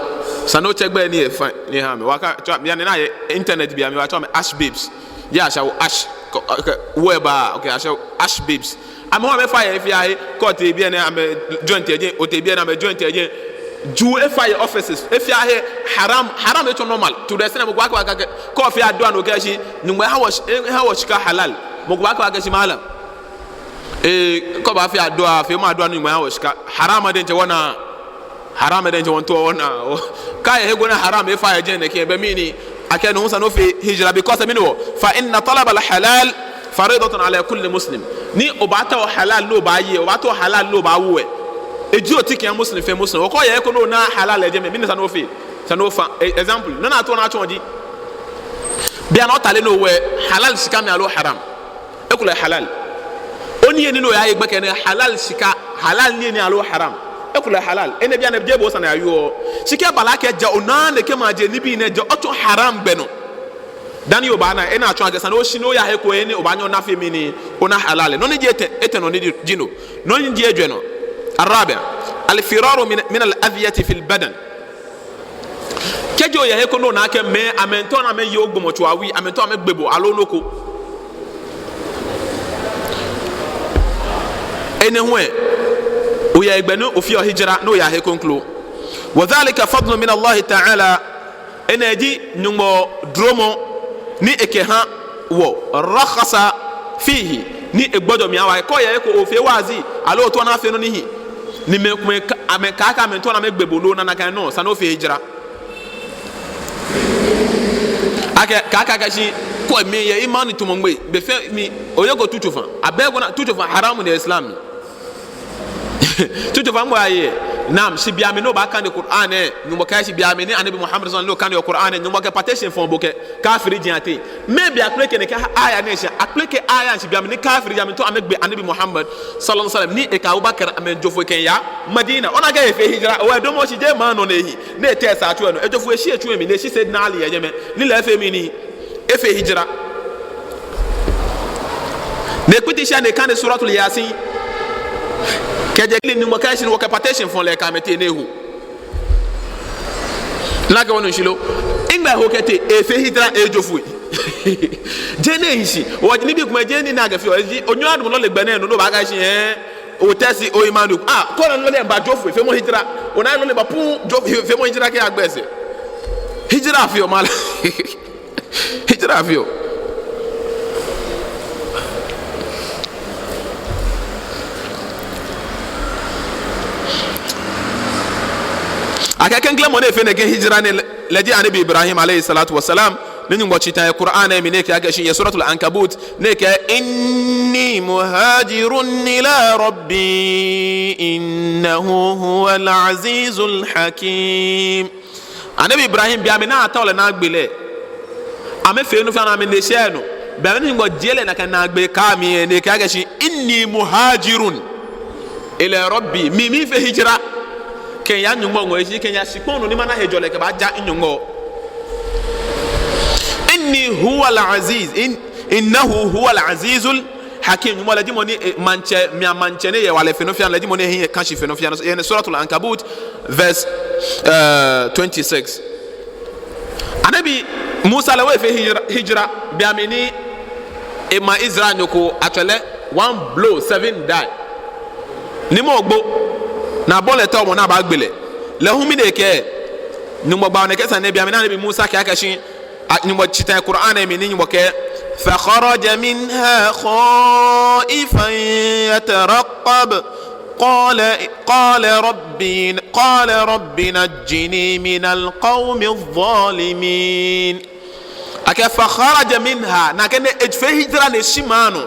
Esa ni otsɛ gbɛi ni yɛ fine ni oha amɛ. Wɔkɛɛ, tsɛ, bianɛ ni ayɛ internet beiaŋ, wɔtsɛɔ amɛ ash babes. Jeee ashawo, ash. Kɛ, kɛ, wɔ ba, okay, ashawo, ash babes. Amɛ hu amɛfa yɛ he fiaa he, kɛ otee biɛ nɛɛ amɛ joint yɛ jɛi, otee biɛ nɛɛ amɛ joint yɛ jɛi. Juu efa yɛ offices, he fiaa he, haram, haram etsɔ normal. To the extent mɔ ko baakɛɛ akɛ, kɛ ofee adua ni okɛɛ shi, Nyɔŋmɔ eha wɔ shi-, eha wɔ shika halal. Mɔ ko baakɛɛ akɛ shi malam. Ee, kɛ obaafee adua, feemɔ adua ni Nyɔŋmɔ eha wɔ shika. Haram diɛŋtsɛ wɔnaa. Haram diɛŋtsɛ wɔmiitao wɔna. Kɛ ayɛ he ko ni haram efa yɛ jɛi nɛkɛ, be mli ni akɛ no hu esa ni ofee hijra, because mɛni hewɔ? Fa inna talabal halal faridatun ala kulli muslim. Ni obaatao halal ni obaaye, obaatao halal ni obaawo lɛ, eji oti kɛha Muslim fɛɛ Muslim. Kɛ oyɛ he ko ni onaaa halal yɛ jɛmɛ, mɛni esa ni ofee? Esa ni ofa. E-, example, nɔ ni ataoɔ ni atsɔɔ ji, bianɛ otale ni owo lɛ, halal shika ni aloo haram? Ekolɛ halal. Oniyenii ni oyaye gbɛkɛ nɛɛ, halal shika, halal niyenii aloo haram? Ekolɛ halal. Enɛ bianɛ jeee bo sane ni ayɔɔ. Shi kɛ ebala akɛ ja onaaa nɛkɛ maje nibii nɛɛ, ja otsɔ haram gbɛ nɔ. Dani obaana, enɛ atsɔɔ akɛ esa ni oshi ni oya he ko he ni obaanyɛ ona fɛɛ mli ni ona halal. Nɔ ni ji etɛ, etɛ nɔ ni ji, ji no. Nɔ ni ji ejwɛ nɔ. Arabi. Al-firaru min, min al-adhiyati fil badan. Kɛji oyɛ he ko ni ona akɛ mɛi, amɛmiitao ni amɛye ogbɔmɔtso awui, amɛmiitao amɛgbe bo aloo nɔ ko. Enɛ hu lɛ, oyɛ hegbɛ ni ofeɔ hijra, ni oyaa he kroko. Wa dhalika fadlun min Allahi ta'ala. Enɛ ji Nyɔŋmɔ duromɔ ni ekɛha wɔ, rakhasa fihi, ni egbɔjɔ mli eha wɔ. Kɛ oyɛ he ko ofee waazi, aloo otaoɔ ni afee nɔ ni hi, ni mɛi komɛi ka-, amɛkɛɛ akɛ amɛmiitao ni amɛgbe bo loo nakai nɔŋŋ, esa ni ofee hijra. Akɛ, kɛ akɛɛ akɛ shi, kɛ miyɛ imani tamɔ ŋmei, be fɛɛ mli, oyeko tu tsofa. Abɛ ko ni tu tsofa haram ni Islam mli. Tu tsofa ŋmɔ aye. Naam, shi beiaŋ ni obaakane Qur'an lɛ, Nyɔŋmɔ kɛɛ shi beiaŋ ni Annabi Muhammad sallallahu alaihi wasallam kaneɔ Qur'an lɛ, Nyɔŋmɔ kɛ partition fɔɔ bo kɛ kafiriji ateŋ. Mɛɛ be akpeleke nɛkɛ aya nɛɛ shi, akpeleke aya shi beiaŋ ni kafiriji amɛmiitao amɛgbe Annabi Muhammad sallallahu alaihi wasallam, ni ekɛ Abubakar amɛjo foi kɛya Madina. Ona akɛ efee hijra, owe domo shi jeee maŋ nɔ ni ehi, ni etee esaatso lɛ nɔ. Ejo foi eshi etsu lɛ mli, ni eshi Sayyidina Ali yɛ jɛmɛ, ni lɛ efee mɛni? Efee hijra. Ni ekpiti shi ni ekane Suratul Yasin. Kɛjɛ kile ni mɔ kɛ shi ni wɔkɛ partition fɔ̃ lɛ kɛ amɛteŋ ni eho. Nakai wɔnu shishi lo. Nɛgbɛ eho kɛtee, efee hijra ejo foi. Jeee ni ehi shi. Wɔ nibii komɛi jeee nii ni akɛfeɔ. Eji, onyɛŋ adumɔ lɛ gbɛ nɛɛ nɔ, no baakɛɛ shi, eh, otɛsi, o imanu. Ah, kɔnɔ lɛ bajo foi, feemɔ hijra. Ona lɛ bapu, jo, feemɔ hijra kɛya gbɛ sɛɛ. Hijra feɔ mala. Hijra feɔ. Akɛ klɛŋklɛŋ mɔ ni efee nɛkɛ hijra nɛɛ lɛ, lɛ ji Anabi Ibrahim alayhi salatu wa salam, ni Nyɔŋmɔ tsĩ ta yɛ Qur'an lɛ mli ni ekɛɛ akɛ shi yɛ Suratul Ankabut, ni ekɛɛ, "Inni muhajirun ila Rabbi, innahu huwal azizul hakim." Anabi Ibrahim, be mli ni atao lɛ naagbee lɛ, amɛfee nɔ fɛɛ nɔ, amɛnine shɛɛɛ nɔ. Be mli ni Nyɔŋmɔ jie lɛ nakai naagbee kaa mli lɛ, ni ekɛɛ akɛ shi, "Inni muhajirun ila Rabbi." Mi, miifee hijra kɛya Nyɔŋmɔ ŋɔɔ, eji kɛya shikpɔŋ nɔ ni mana hejɔlɛ kɛbaja Nyɔŋmɔ. "Inni huwal aziz, in, innahu huwal azizul hakim." Nyɔŋmɔ lɛ ji mɔ ni, eh, maŋtsɛ, mia maŋtsɛ ni yɛ wala fe nɔ fɛɛ nɔ, lɛ ji mɔ ni ehiɛ ka shi fe nɔ fɛɛ nɔ. Yɛ Suratul Ankabut, verse, uh, twenty-six. Anabi Musa lɛ, efee hijra, hijra, be mli ni ema Israelnyo ko atswaa lɛ, one blow, seven die. Ni mɔ gbo, ni abɔ lɛ tɔmɔ ni abaagbe lɛ. Lɛ hu mɛni ekɛɛ, Nyɔŋmɔ gba nɛkɛ sane nɛɛ, be mli ni Anabi Musa kɛɛ akɛ shi, a, Nyɔŋmɔ tsĩ ta Qur'an lɛ mli ni Nyɔŋmɔ kɛɛ, "Fakharaja minha khaifan yatarqab, qala, qala rabbi, qala rabbi najjini minal qawmi zalimin." Akɛɛ, "Fakharaja minha," nakai nɔŋŋ efee hijra ni eshi maŋ nɔ.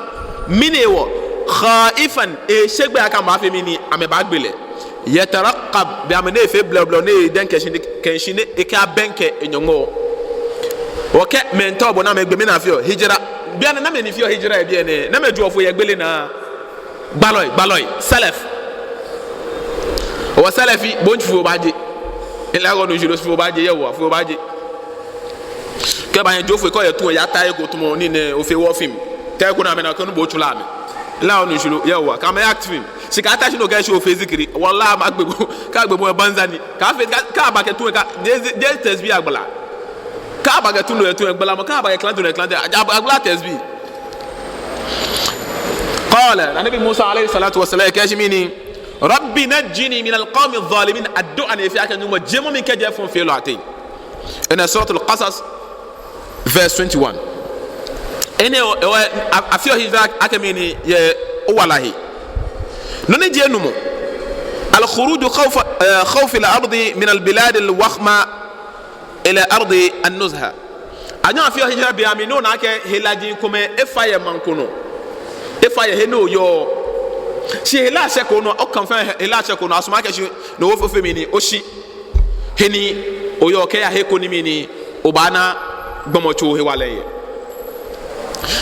Mɛni hewɔ? "Khaifan," eshe gbeyei akɛ amɛbaafee mɛni, amɛbaagbe lɛ. "Yatarqab," be mli ni efee blɔblɔ ni edɛŋ kɛ shi ni, kɛ shi ni ekɛbɛŋkɛ e-Nyɔŋmɔ. Okɛɛ mɛi tɔmɔ ni amɛgbe, mɛni afeɔ? Hijra. Bianɛ namɛi ni feɔ hijra yɛ bianɛ? Namɛi joɔ foi yɛ gbele naa? Gbalɔi, gbalɔi, salaf. Wɔ salafi, bo hu foi obaaje. Ila gɔnu jilo foi obaaje, yɛ wɔ, foi obaaje. Kɛ obaanyɛ ojo foi, kɛ oyɛ tuŋ, oyata he ko tamɔ nii nɛɛ, ofee wɔ film. Tɛ ko na mɛna kɛ nu bo tsula mɛ. Ila onu shishi lo, yɛ wɔ. Kɛ amɛ act film. Shi kɛ ata shi ni okɛɛ shi ofee zikiri. Wallahi, amɛgbe bo. Kɛ agbe bo banza ni. Kɛ afee, kɛ, kɛ abakɛ tuŋ, kɛ, jeee, jeee tasbih agbala. Kɛ abakɛ tuŋ lɛ tuŋ gbala mɔ, kɛ abakɛ klante lɛ klante. Agbala tasbih. Qala, Anabi Musa alayhi salatu wa salam, ekɛɛ shi mɛni? "Rabbi najjini minal qawmi zalimin." Addu'a ni efee akɛ Nyɔŋmɔ jiemɔ mi kɛjɛ efɔŋfeelɔi ateŋ. Enɛ Suratul Qasas, verse twenty-one. Enɛ hewɔ, hewɔ, a, afeɔ hijra akɛ mɛni yɛ owala he. Nɔ ni ji enumɔ. Al-khuruju khawfa, eh, khawfil ardi minal biladil wakhma ila ardi an-nuzha. Anyɛɔ afeɔ hijra be mli ni ona akɛ helaji komɛi efa yɛ maŋ ko nɔ. Efa yɛ he ni oyɔɔ. Shi hela shɛko nɔ, okɛfa hela shɛko nɔ, asumɔɔ akɛ shi ni ofee mɛni, oshi he ni oyɔɔ kɛya he ko ni mɛni, obaana gbɔmɔtso hewalɛ yɛ.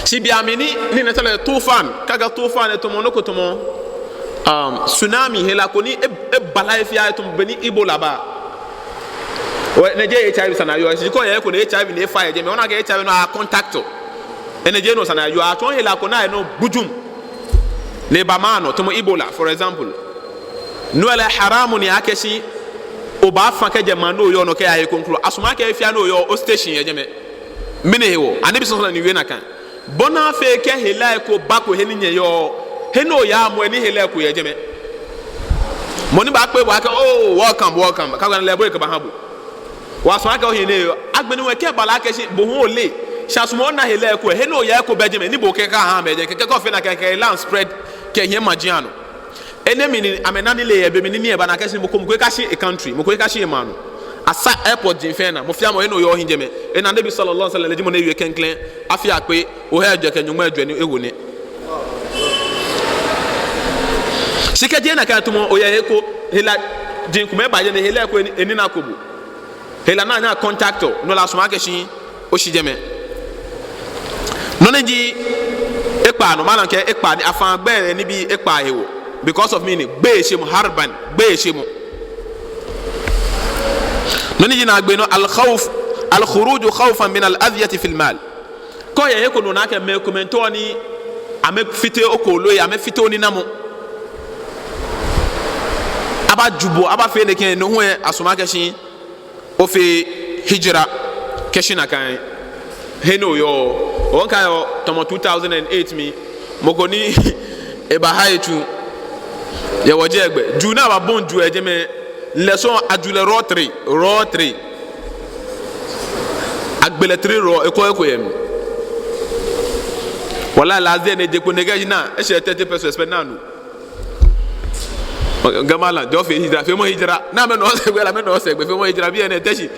Shi be mli ni, ni nɛɛ tɛlɛ tufan, kɛ akɛɛ tufan lɛ tamɔ nɔ ko tamɔ, um, tsunami, hela ko ni e, ebala he fɛɛ tamɔ bɔ ni Ebola ba. Wɛ, nɛɛ jeee H I V sane ni ayɔɔ, shi kɛ oyɛ he ko ni H I V ni efa yɛ jɛmɛ, ona akɛ H I V nɔ a contact. Enɛ jeee no sane ni ayɔɔ, atsɔɔ hela ko ni ayɛ nɔ gbujum. Ni eba maŋ nɔ, tamɔ Ebola, for example. No lɛ haramu ni akɛ shi obaafa kɛjɛ maŋ ni oyɔɔ nɔ kɛya he kroko. Asumɔɔ akɛ he fɛɛ ni oyɔɔ, o station yɛ jɛmɛ. Mɛni hewɔ? Anabi sallallahu alaihi wasallam ni wie nakai. Bɔ ni afee kɛ hela ko bako he ni nyɛyɔɔ, he ni oyaa moŋ ni hela ko yɛ jɛmɛ. Mɔ ni baakpee bo akɛ, "Oh, welcome, welcome." Kɛ agbe lɛ, bo ekɛbaha bo. Wɔsumɔɔ akɛ ohiɛ ni eyɔɔ. Agbɛnɛ wɛ kɛ ebala akɛ shi bo hu oleee. Shi asumɔɔ ona hela ko, he ni oyaa ko bɛ jɛmɛ, ni bo kɛ kɛha amɛ jɛmɛ, kɛkɛ kɛ ofee nakai kɛ hela spread kɛya maji anɔ. Enɛ mli ni amɛna nilee yɛ be mli ni nii eba ni akɛ shi mɔ ko, mɔ ko ekashi e country, mɔ ko ekashi e maŋ nɔ. Asa airport ji fɛɛ naa, mɔ fɛɛ mɔ he ni oyɔɔ ohi jɛmɛ. Enɛ Anabi sallallahu alaihi wasallam lɛ ji mɔ ni ewie klɛŋklɛŋ, afii akpe, ohe ejwɛ kɛ nyɔŋma ejwɛ ni ewo nɛ. Shi kɛ jeee nakai tamɔ oyɛ he ko, helaji komɛi ba jɛmɛ, hela ko eni, enina ko bo. Hela ni anyɛɔ a contact-ɔ, no lɛ asumɔɔ akɛ shi oshi jɛmɛ. Nɔ ni ji ekpaa nɔ, malam kɛɛ ekpaa ni afã gbɛ nibii ekpaa hewɔ. Because of mɛni? Gbeyeishemɔ, harban, gbeyeishemɔ. Nɔ ni ji naagbee nɔ, al-khawf, al-khuruju khawfan min al-adhiyati fil mal. Kɛ oyɛ he ko ni ona akɛ mɛi komɛi tɔɔ ni Amɛfite okooloi, amɛfite oninamɔ. Abaju bo, abafee nɛkɛ, no hu lɛ asumɔɔ akɛ shi ofee hijra kɛshi nakai. He ni oyɔɔ. Oŋka yɔɔ tamɔ two thousand and eight mli. Mɔ ko ni ebaha etsu yɛ wɔjɛɛgbɛ. Juu ni ababɔi juu yɛ jɛmɛ lɛ sɔŋŋ aju lɛ rɔ three, rɔ three. Agbe lɛ three rɔ, ekɔ eko yɛ mli. Wallahi, last day ni eje kpo ni ekɛɛ shi naa, eshɛ thirty pesewas pɛ ni anu. Ŋkɛɛ malam, jɔɔ fee hijra, feemɔ hijra. Naa amɛnɔ sɛɛgbɛ, amɛnɔ sɛɛgbɛ, feemɔ hijra, biɛ nɛɛ Teshie.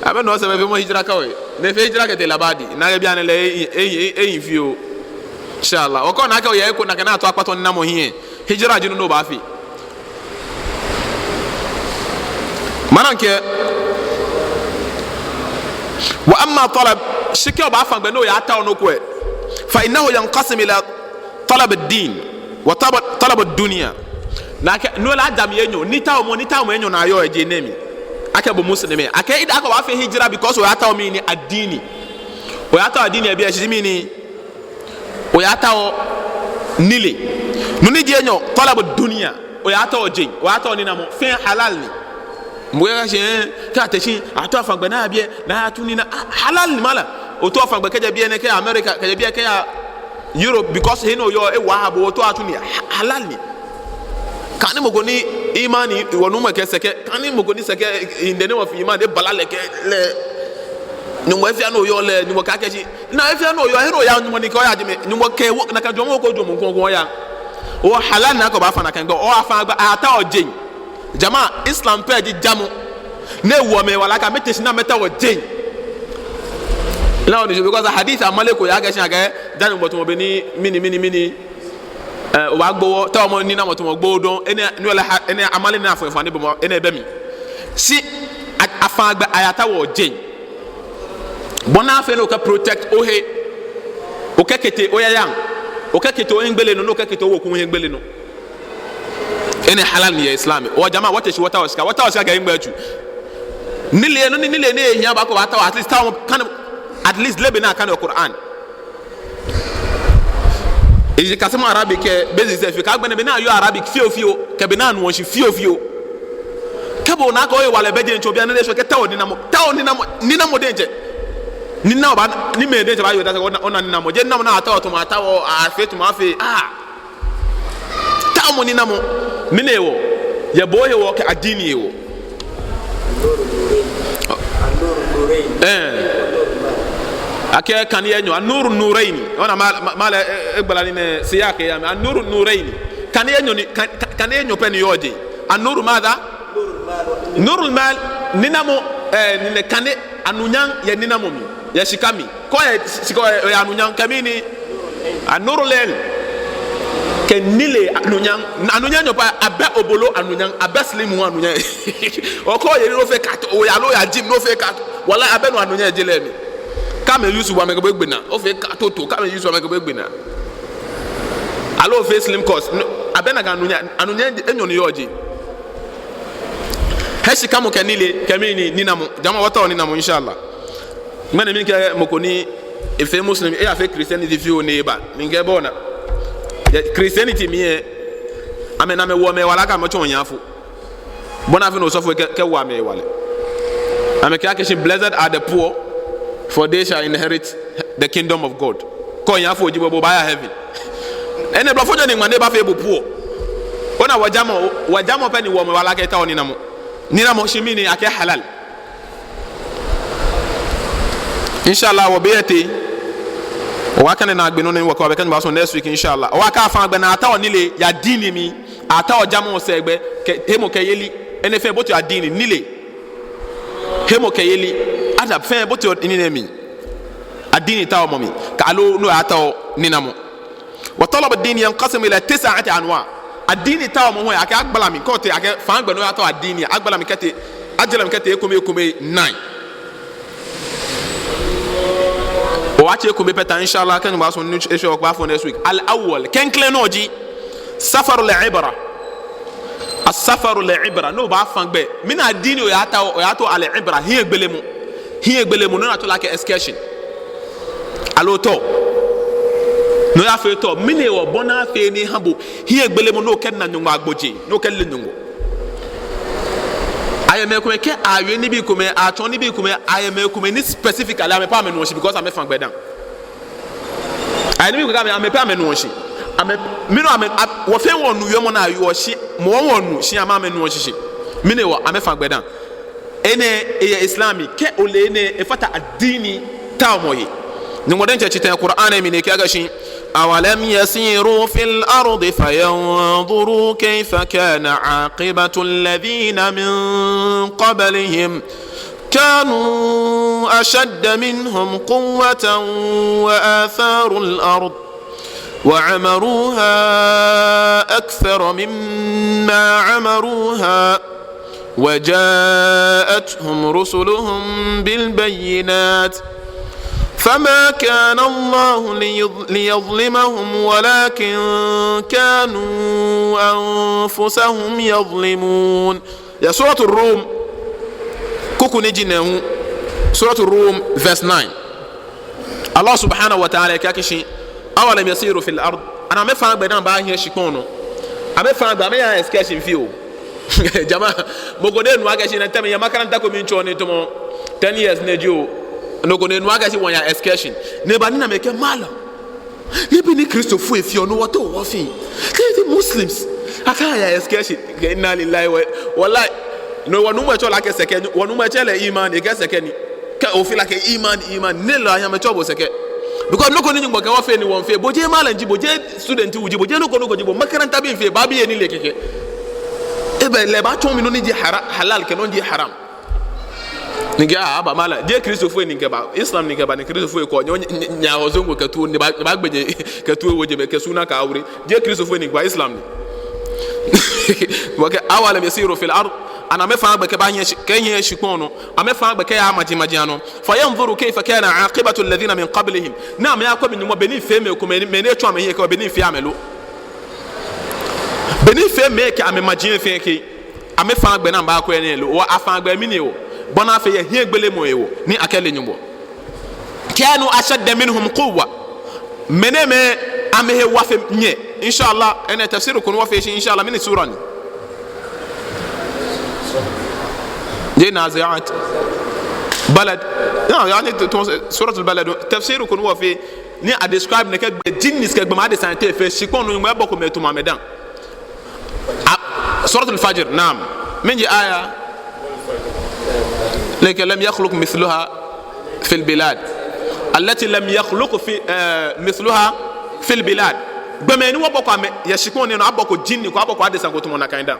Amɛnɔ sɛɛgbɛ, feemɔ hijra kawai. Ni efee hijra kɛtee Labadi. Ni akɛ bianɛ lɛ, ehi, ehi, ehi, ehi fioo. Inshallah. Okɔ naa akɛ oyɛ eko nakai ni ato akpatɔ ninamɔ hiɛ. Hijra ji nɔ ni obaafee. Malam kɛɛ, wa amma talab, shi kɛ obaafã gbɛ ni oyatao nɔ ko lɛ, fa innahu yanqasim ila talab ad-din wa talab, talab ad-dunya. Ni akɛ, no lɛ aja mli enyɔ, nitaomɔ, nitaomɔ enyɔ ni yɔɔ yɛ je nɛɛ mli. Akɛ bo Muslim lɛ, akɛ either akɛ obaafee hijra because oyatao mɛni, ad-din. Oyatao ad-din yɛ biɛ, shi mɛni, oyatao nilee. No ni ji enyɔ, talab ad-dunya. Oyatao jeŋ, oyatao ninamɔ, fɛɛ halal ni. Mɔ ko kɛɛ shi, eh, kɛ ate shi, atao afã gbɛ ni aya biɛ, ni ayatsu ninamɔ, ah, halal ni malam. Otao afã gbɛ kɛjɛ biɛ nɛɛ kɛya America, kɛjɛ biɛ kɛya Europe, because he ni oyɔɔ lɛ ewa aha bo, otao atsu nii, ha-, halal ni. Kɛ ani mɔ ko ni imani, wɔnuumo kɛɛ sɛkɛ, kɛ ani mɔ ko ni sɛkɛ, in the name of imani, ebala lɛ kɛ lɛ. Nyɔŋmɔ he fɛɛ ni oyɔɔ lɛ, Nyɔŋmɔ kɛɛ akɛ shi, naa he fɛɛ ni oyɔɔ, he ni oya Nyɔŋmɔ ni kɛɛ oya jɛmɛ, Nyɔŋmɔ kɛ wo, nakai jɔɔmɔ ko jɔɔmɔ ko ko oya. O halal ni akɛ obaafã nakai gbɛ, o afã gbɛ, atao jeŋ. Jama, Islam pɛ ji jamɔ. Ni ewoɔ mɛi wala akɛ amɛte shi ni amɛtao jeŋ. Naa onu shishi, because hadith amale ko yaa akɛ shi akɛ, ja Nyɔŋmɔ tamɔ bɔ ni, mɛni, mɛni, mɛni. Eh, obaagboɔ, taomɔ ninamɔ tamɔ gboɔ dɔŋŋ, enɛ, no lɛ ha-, enɛ amale ni afɔ̃, afɔ̃ ni bɔ mɔ, enɛ bɛ mli. Shi, a-, afã gbɛ ayatao jeŋ. Bɔ ni afee ni okɛ protect ohe, okɛkɛtee oyayaŋ, okɛkɛtee ohiɛgbele nɔ, ni okɛkɛtee oweku hiɛgbele nɔ. Enɛ halal ni yɛ Islam. O jama, wɔte shi wɔtao shika, wɔtao shika kɛ hiɛgbele tsu. Nilee, nɔ ni nilee ni ehiaa ba ko baatao, at least tao, kane, at least lɛ be ni akane Quran. Eji kasemɔ Arabic kɛ basics lɛ fioo, kɛ agbɛnɛ be ni ayɔɔ Arabic fioo fioo, kɛ be ni anuɔ shishi fioo fioo. Kɛ bo ona akɛ ohewalɛ bɛ jeŋ tso bianɛ lɛ, eshwɛ kɛ tao ninamɔ, tao ninamɔ, ninamɔ diɛŋtsɛ. Ni ona oba, ni mɛi diɛŋtsɛ baayɔɔ odase akɛ ona, ona ninamɔ. Jeee ninamɔ ni atao tamɔ atao, afee tamɔ afee. Ah. Taomɔ ninamɔ. Mɛni hewɔ? Yɛ bo hewɔ kɛ ad-din hewɔ. Ɛɛ. Akɛ kane enyɔ, an-nur nurayn. Ona ma, ma, malam, e, egbala nii nɛɛ, siyaq lɛ ya mli. An-nur nurayn. Kane enyɔ ni, kan-, kan-, kane enyɔ pɛ ni yɔɔ jeŋ. An-nur madha? Nurul mal, ninamɔ, ɛɛ, ni nɛ kane, anunyam yɛ ninamɔ mli, yɛ shika mli. Kɛ oyɛ shika, oyɛ anunyam, kɛ mɛni? An-nurul ilm. Kɛ nilee anunyam. Anunyam enyɔ pɛ, abɛ obolo anunyam, abɛ slim hu anunyam. Okɛ oye ni ofee kato, oya loo oya gym ni ofee kato. Wallahi, abɛ nɔ anunyam yɛ je lɛ mli. Kɛ amɛ use bo amɛkɛ bo egbe naa. Ofee kato too, kɛ amɛ use bo amɛkɛ bo egbe naa. Aloo ofee slim cuts. No, abɛ nakai anunyam, anunyam enyɔ ni yɔɔ jeŋ. Heshikamɔ kɛ nilee, kɛ mɛni, ninamɔ. Jama, wɔtao ninamɔ, inshallah. Ŋmɛnɛ mikɛɛ mɔ ko ni efee Muslim, eyafee Christianity fioo ni eba. Mikɛɛ bo ona. Yɛ Christianity mli lɛ, amɛ ni amɛwoɔ mɛi wala akɛ amɛtsɔɔ hiafo. Bɔ ni afee ni osɔfo kɛ, kɛwo amɛ hewalɛ. Amɛkɛɛ akɛ shi, "Blessed are the poor, for they shall inherit the kingdom of God." Kɛ ohiafo ji bo, bo obaaya heaven. Enɛ blɔfo jɔɔ ni ŋma ni ebafee bo poor. Ona wɔjamɔ, wɔjamɔ pɛ ni woɔ mɛi wala akɛ etao ninamɔ. Ninamɔ shi mɛni, akɛ halal. Inshallah, wɔbɛ yɛ te. Wɔkane naagbee nɔ ni wɔkɛ wɔbɛ kɛ Nyɔŋmɔ sumɔ next week, inshallah. Wɔkafã gbɛ ni atao nilee yɛ ad-din mli, atao jamɔ sɛɛgbɛ, kɛ, hemɔkɛyeli, enɛ fɛɛ bote ad-din, nilee. Hemɔkɛyeli, adab fɛɛ bote ad-din mli. Ad-din taomɔ mli, kɛ aloo ni oyatao ninamɔ. Wa talab ad-din yanqasim ila tis'ati anwa'. Ad-din taomɔ hu, akɛ agbala mli, kɛ otee, akɛ fã gbɛ ni oyatao ad-din, agbala mli kɛtee, ajala mli kɛtee ekome, ekome nine. Wɔbaatsi ekome pɛ ta, inshallah, kɛ Nyɔŋmɔ sumɔ ni eshwɛ wɔkpa fɔ next week. Al-awwal, klɛŋklɛŋ nɔ ji, safarul ibra. As-safarul ibra, ni obaafã gbɛ. Mɛni ad-din oyatao, oyatao al-ibra, hiɛgbelemɔ. Hiɛgbelemɔ, nɔ ni atsɛɔ lɛ akɛ excursion. Aloo tour. No oyafee tɔ, mɛni hewɔ? Bɔ ni afee ni aha bo hiɛgbelemɔ, ni okɛna Nyɔŋmɔ agbojee, ni okɛle Nyɔŋmɔ. Ayɛ mɛi komɛi, kɛ awie nibii komɛi, atsɔɔ nibii komɛi, ayɛ mɛi komɛi ni specifically amɛ pɛ amɛnuɔ shi because amɛfã gbɛ dã. Ayɛ nibii komɛi kɛ amɛ, amɛ pɛ amɛnuɔ shi. Amɛ, mɛni amɛ, a, wɔ fɛɛ wɔnu wiemɔ ni awie shi, mɔ wɔnu shi, amɛ amɛnuɔ shishi. Mɛni hewɔ? Amɛfã gbɛ dã. Enɛ eyɛ Islam mli, kɛ ole enɛ, efata addini taomɔ he. Nyɔŋmɔ diɛŋtsɛ tsitɛ Qur'an mli ni ekɛɛ akɛshi: أولم يسيروا في الأرض فينظروا كيف كان عاقبة الذين من قبلهم كانوا أشد منهم قوة وآثاروا الأرض وعمروها أكثر مما عمروها وجاءتهم رسلهم بالبينات فما كان الله ليظ-، ليظلمهم ولكن كانوا أنفسهم يظلمون. Yɛ Suratul Rum, kuku ni ji nɛɛhu. Suratul Rum, verse nine. Allah subhanahu wa ta'ala kɛɛ akɛshi: أولم يسيروا في الأرض. Ani amɛfãaa gbɛ ni amɛbahiɛ shikpɔŋ nɔ? Amɛfãaa gbɛ, amɛyaaa excursion fioo. Jama, mɔ ko ni enuuu akɛshi, nɛɛ tɛmɛ yɛ makaranta ko mli mitsɔɔ nii tamɔ ten years nɛɛ ji o. Nɔ ko ni enuuu akɛshi wɔya excursion. Ni eba ni ena mi akɛ malam. Nibii ni Kristofoi feɔ nɔ, wɔto wɔfee. Kɛ Muslims, akɛɛ aya excursion. Inna lillahi wa, wallahi. No, wɔnuumo etsɛɔ lɛ akɛ sɛkɛ ni, wɔnuumo etsɛɔ lɛ iman, ekɛɛ sɛkɛ ni. Kɛ ofee lɛ akɛ iman, iman, ni lɛ aya amɛtsɛɔ bo sɛkɛ. Because nɔ ko ni Nyɔŋmɔ kɛɛ wɔfee ni wɔmiifee. Bo jeee malam ji bo, jeee student wu ji bo, jeee nɔ ko nɔ ko ji bo, makaranta bii miifee, ba biɛ ni le kɛkɛ. Ebɛ lɛ baatsɔɔ mi nɔ ni ji hara-, halal kɛ nɔ ni ji haram. Ni ekɛɛ, ah, haba malam, jeee Kristofoi ni mikɛba, Islam ni mikɛba, ni Kristofoi kɔ, nyɛ, nyɛ, nyɛ, nyɛhɔ zongo kɛ tuo, ni ba, bagbɛjɛ kɛ tuo wo jɛmɛ, kɛ suna kɛ aure. Jeee Kristofoi ni mikɛba, Islam ni. Wɔkɛɛ, أولم يسيروا في الأرض. Ani amɛfãaa gbɛ kɛbahiɛ shi-, kɛhiɛ shikpɔŋ nɔ? Amɛfãaa gbɛ kɛya majimaji anɔ? فينظروا كيف كان عاقبة الذين من قبلهم. Ni amɛyakwɛ mɛni Nyɔŋmɔ, bɔ ni efee mɛi komɛi, mɛi ni etsɔ amɛhiɛ kɛba, bɔ ni efee amɛ lo? Bɔ ni efee mɛi kɛ amɛmaji fɛɛ kɛ? Amɛfãaa gbɛ ni amɛbakwɛ enɛ lo? Wa afãaa gbɛ mɛni hewɔ? Bɔ ni afee yɛ hiɛgbelemɔ hewɔ, ni akɛle Nyɔŋmɔ. كانوا أشد منهم قوة. Mɛi nɛɛmɛi, amɛhe wa fe nyɛ. Inshallah, enɛ tafsir ko ni wɔfee shi, inshallah, mɛni sura ni? Jeee Nazi'at. Balad. No, yaani, to, to, Suratul Balad. Tafsir ko ni wɔfee, ni a describe nɛkɛ gbɛ, jinnis kɛ gbɔmɔ adesa te fe shikpɔŋ nɔ, Nyɔŋmɔ ebɔko amɛ etamɔ amɛ dã. A, Suratul Fajr, naam. Mɛni ji aya? Nɛkɛ لم يخلق مثلها في البلاد. التي لم يخلق في, eh, مثلها في البلاد. Gbɔmɛi ni wɔbɔko amɛ yɛ shikpɔŋ nɛɛ nɔ, abɔko jinni ko, abɔko adesa ko tamɔ nakai dã.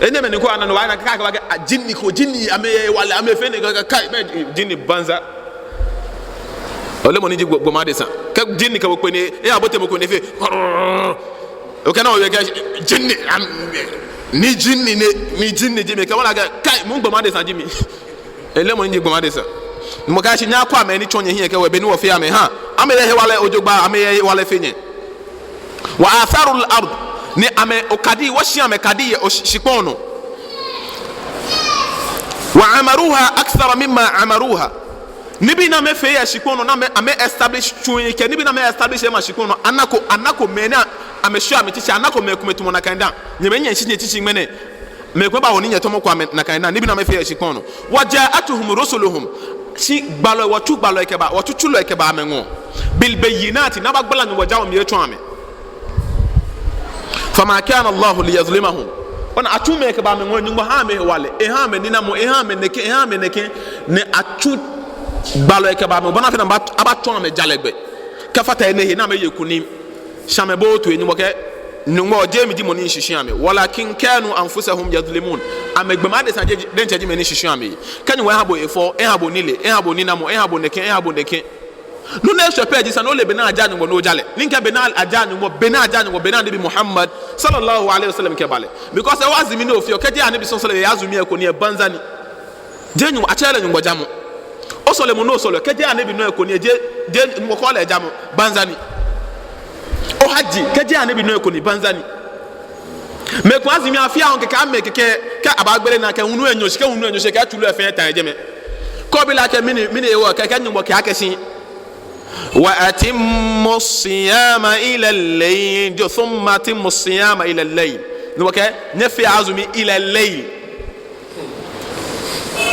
Enɛɛmɛi ni ko ana nɔ, wɔna akɛ, akɛ, akɛ, a, jinni ko, jinni, amɛyɛ hewalɛ, amɛfee nɛkɛ, kai, mɛɛ jinni banza. Ole mɔ ni ji gbɔ-, gbɔmɔ adesa. Kɛ jinni kɛ bo kpe ni, eyabote mɔ ko ni efee. Okɛɛ no, okɛɛ jinni, am, ni jinni nɛ, ni jinni ji mi. Kɛ wɔna akɛ, kai, mi gbɔmɔ adesa ji mi. Ele mɔ ni ji gbɔmɔ adesa. Mɔ kɛ shi nyɛkwɛa mɛi ni tsɔ nyɛhiɛ kɛwo, bɔ ni wɔfee amɛ, ha. Amɛyɛ hewalɛ jogbaŋŋ, amɛyɛ hewalɛ fe nyɛ. وآثروا الأرض. Ni amɛ okadii, wɔshi amɛkadii yɛ oshi-, shikpɔŋ nɔ. وعمروها أكثر مما عمروها. Nibii ni amɛfee yɛ shikpɔŋ nɔ, ni amɛ, amɛ establish tsuŋ kɛ, nibii ni amɛ establish yɛ maŋ shikpɔŋ nɔ, anako, anako mɛi ni amɛshwɛ amɛtsitsi, anako mɛi komɛi tamɔ nakai dã. Nyɛmɛi, nyɛshi nyɛtsitsi ŋmɛnɛ. Mɛi komɛi bawo ni nyɛtamɔko amɛ nakai dã, nibii ni amɛfee yɛ shikpɔŋ nɔ. وجاءتهم رسلهم. Shi gbalɔi, wɔtsu gbalɔi kɛba, wɔtsu tsulɔi kɛba amɛŋɔɔ. بالبينات, ni abagbala Nyɔŋmɔ jawɔ mli etsɔɔ amɛ. فما كان الله ليظلمهم. Ona, atsu mɛi kɛba amɛŋɔɔ, Nyɔŋmɔ ha amɛ hewalɛ, eha amɛ ninamɔ, eha amɛ nɛkɛ, eha amɛ nɛkɛ, ni atsu gbalɔi kɛba amɛŋɔɔ, bɔ ni afee ni aba, abatsɔɔ amɛ jalɛ gbɛ. Kɛfata enɛ he ni amɛye kunim. Shi amɛbooo toi, Nyɔŋmɔ kɛɛ, Nyɔŋmɔ, jeee mi ji mɔ ni mishishi amɛ. ولكن كانوا أنفسهم يظلمون. Amɛgbɔmɔ adesa diɛŋtsɛ ji mɛi ni shishi amɛ. Kɛ Nyɔŋmɔ eha bo efɔŋ, eha bo nilee, eha bo ninamɔ, eha bo nɛkɛ, eha bo nɛkɛ. Nɔ ni eshwɛ pɛ ji esa ni ole bɔ ni ajaa Nyɔŋmɔ ni oja lɛ. Ni kɛ bɔ ni ajaa Nyɔŋmɔ, bɔ ni ajaa Nyɔŋmɔ, bɔ ni Anabi Muhammad صلى الله عليه وسلم kɛba lɛ. Because ewa azumi ni ofeɔ, kɛji Anabi صلى الله عليه وسلم eya azumi ekoŋŋ lɛ, banza ni. Jeee Nyɔŋmɔ, atsɛɛɛ lɛ Nyɔŋmɔ jamɔ. Osɔlemɔ ni osɔleɔ, kɛjeee Anabi nɔ ekoŋŋ lɛ, jeee, jeee Nyɔŋmɔ kɔɔ lɛ jamɔ, banza ni. Ohajji, kɛjeee Anabi nɔ ekoŋŋ lɛ, banza ni. Mɛi komɛi azumi afii ahɔ̃ɔ kɛkɛ, amɛ kɛkɛ, kɛ abaagbele naa kɛ hulu enyɔ shi, kɛ hulu enyɔ shi kɛ tsuru lɛ fɛɛ ta yɛ jɛmɛ. Kɛ obi lɛ akɛ mɛni, mɛni hewɔ, kɛkɛ Nyɔŋmɔ kɛɛ akɛshi Wa atimmu siyama ila layl. Jio, thumma atimmu siyama ila layl. Ni wɔkɛɛ, nyɛfea azumi ila layl.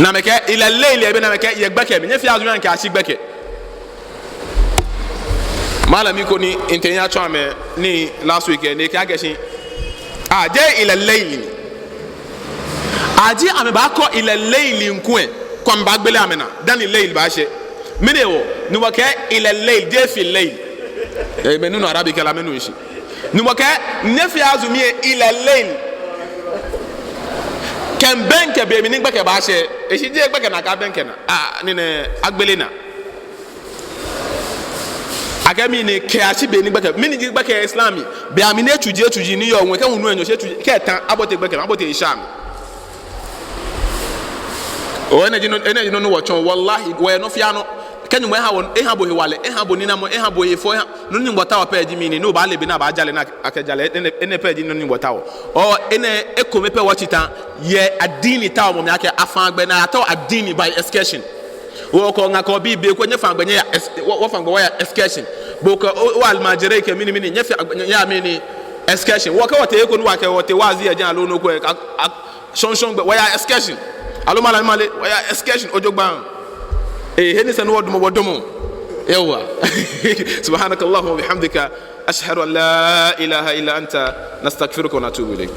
Ni amɛkɛɛ, ila layl, yɛ be ni amɛkɛɛ, yɛ gbɛkɛ mli. Nyɛfea azumi ni kɛyashi gbɛkɛ. Malami ko ni mitee miyatsɔɔ amɛ nii last week lɛ, ni ekɛɛ akɛ shi, ah, jeee ila layl ni. Aji amɛbaakɔ ila layl ŋkwɛ, koni amɛbaagbele amɛnaa dani layl baashɛ. Mɛni hewɔ? Ni wɔkɛɛ ila layl, jeee fi layl. Eh, mɛi ni nuɔ Arabic lɛ amɛnu shishi. Ni wɔkɛɛ, nyɛfea azumi lɛ ila layl. Kɛ mibɛŋkɛ be mli ni gbɛkɛ baashɛ. Eshi jeee gbɛkɛ ni akɛɛ abɛŋkɛ naa. Ah, ni nɛ agbele naa. Akɛɛ mɛni kɛyashi be ni gbɛkɛ, mɛni ji gbɛkɛ Islam mli. Be mli ni etsuji, etsuji ni yɔɔ ŋwɛi, kɛ hulu enyɔ shi etsuji, kɛ eta, abote gbɛkɛ, abote Isha mli. Oo, enɛ ji nɔ, enɛ ji nɔ ni wɔtsɔɔ, wallahi, wɔyɛ nɔ fɛɛ nɔ. Kɛ Nyɔŋmɔ eha wɔ, eha bo hewalɛ, eha bo ninamɔ, eha bo hefɔ, eha, nɔ ni Nyɔŋmɔ taoɔ pɛ ji mɛni, ni obaale be ni abaaja lɛ ni akɛja lɛ, enɛ, enɛ pɛ ji nɔ ni Nyɔŋmɔ taoɔ. Oo, enɛ ekome pɛ wɔtsi ta, yɛ adiini taomɔ mli akɛ afã gbɛ ni ayatao adiini by excursion. Wɔkɛ ŋa kɛ obi be ko nyɛfã gbɛ nyɛya es-, wɔ-, wɔfã gbɛ wɔya excursion. Bo kɛ o, o almajirai kɛ mɛni mɛni, nyɛfã gbɛ nyɛya mɛni excursion. Wɔkɛ wɔtee he ko ni wɔkɛ wɔtee waazi yɛ jɛi aloo nɔ ko lɛ, a, a, shɔŋŋ shɔŋŋ gbɛ wɔya excursion. Aloo malam male, wɔya excursion jogbaŋŋ. Eh, he ni sa ni wɔdamɔ, wɔdamɔ. Yawwa. Subhanakallahumma wa bihamdika. Ashhadu an la ilaha illa anta. Nastaghfiruka wa natubu ilayk.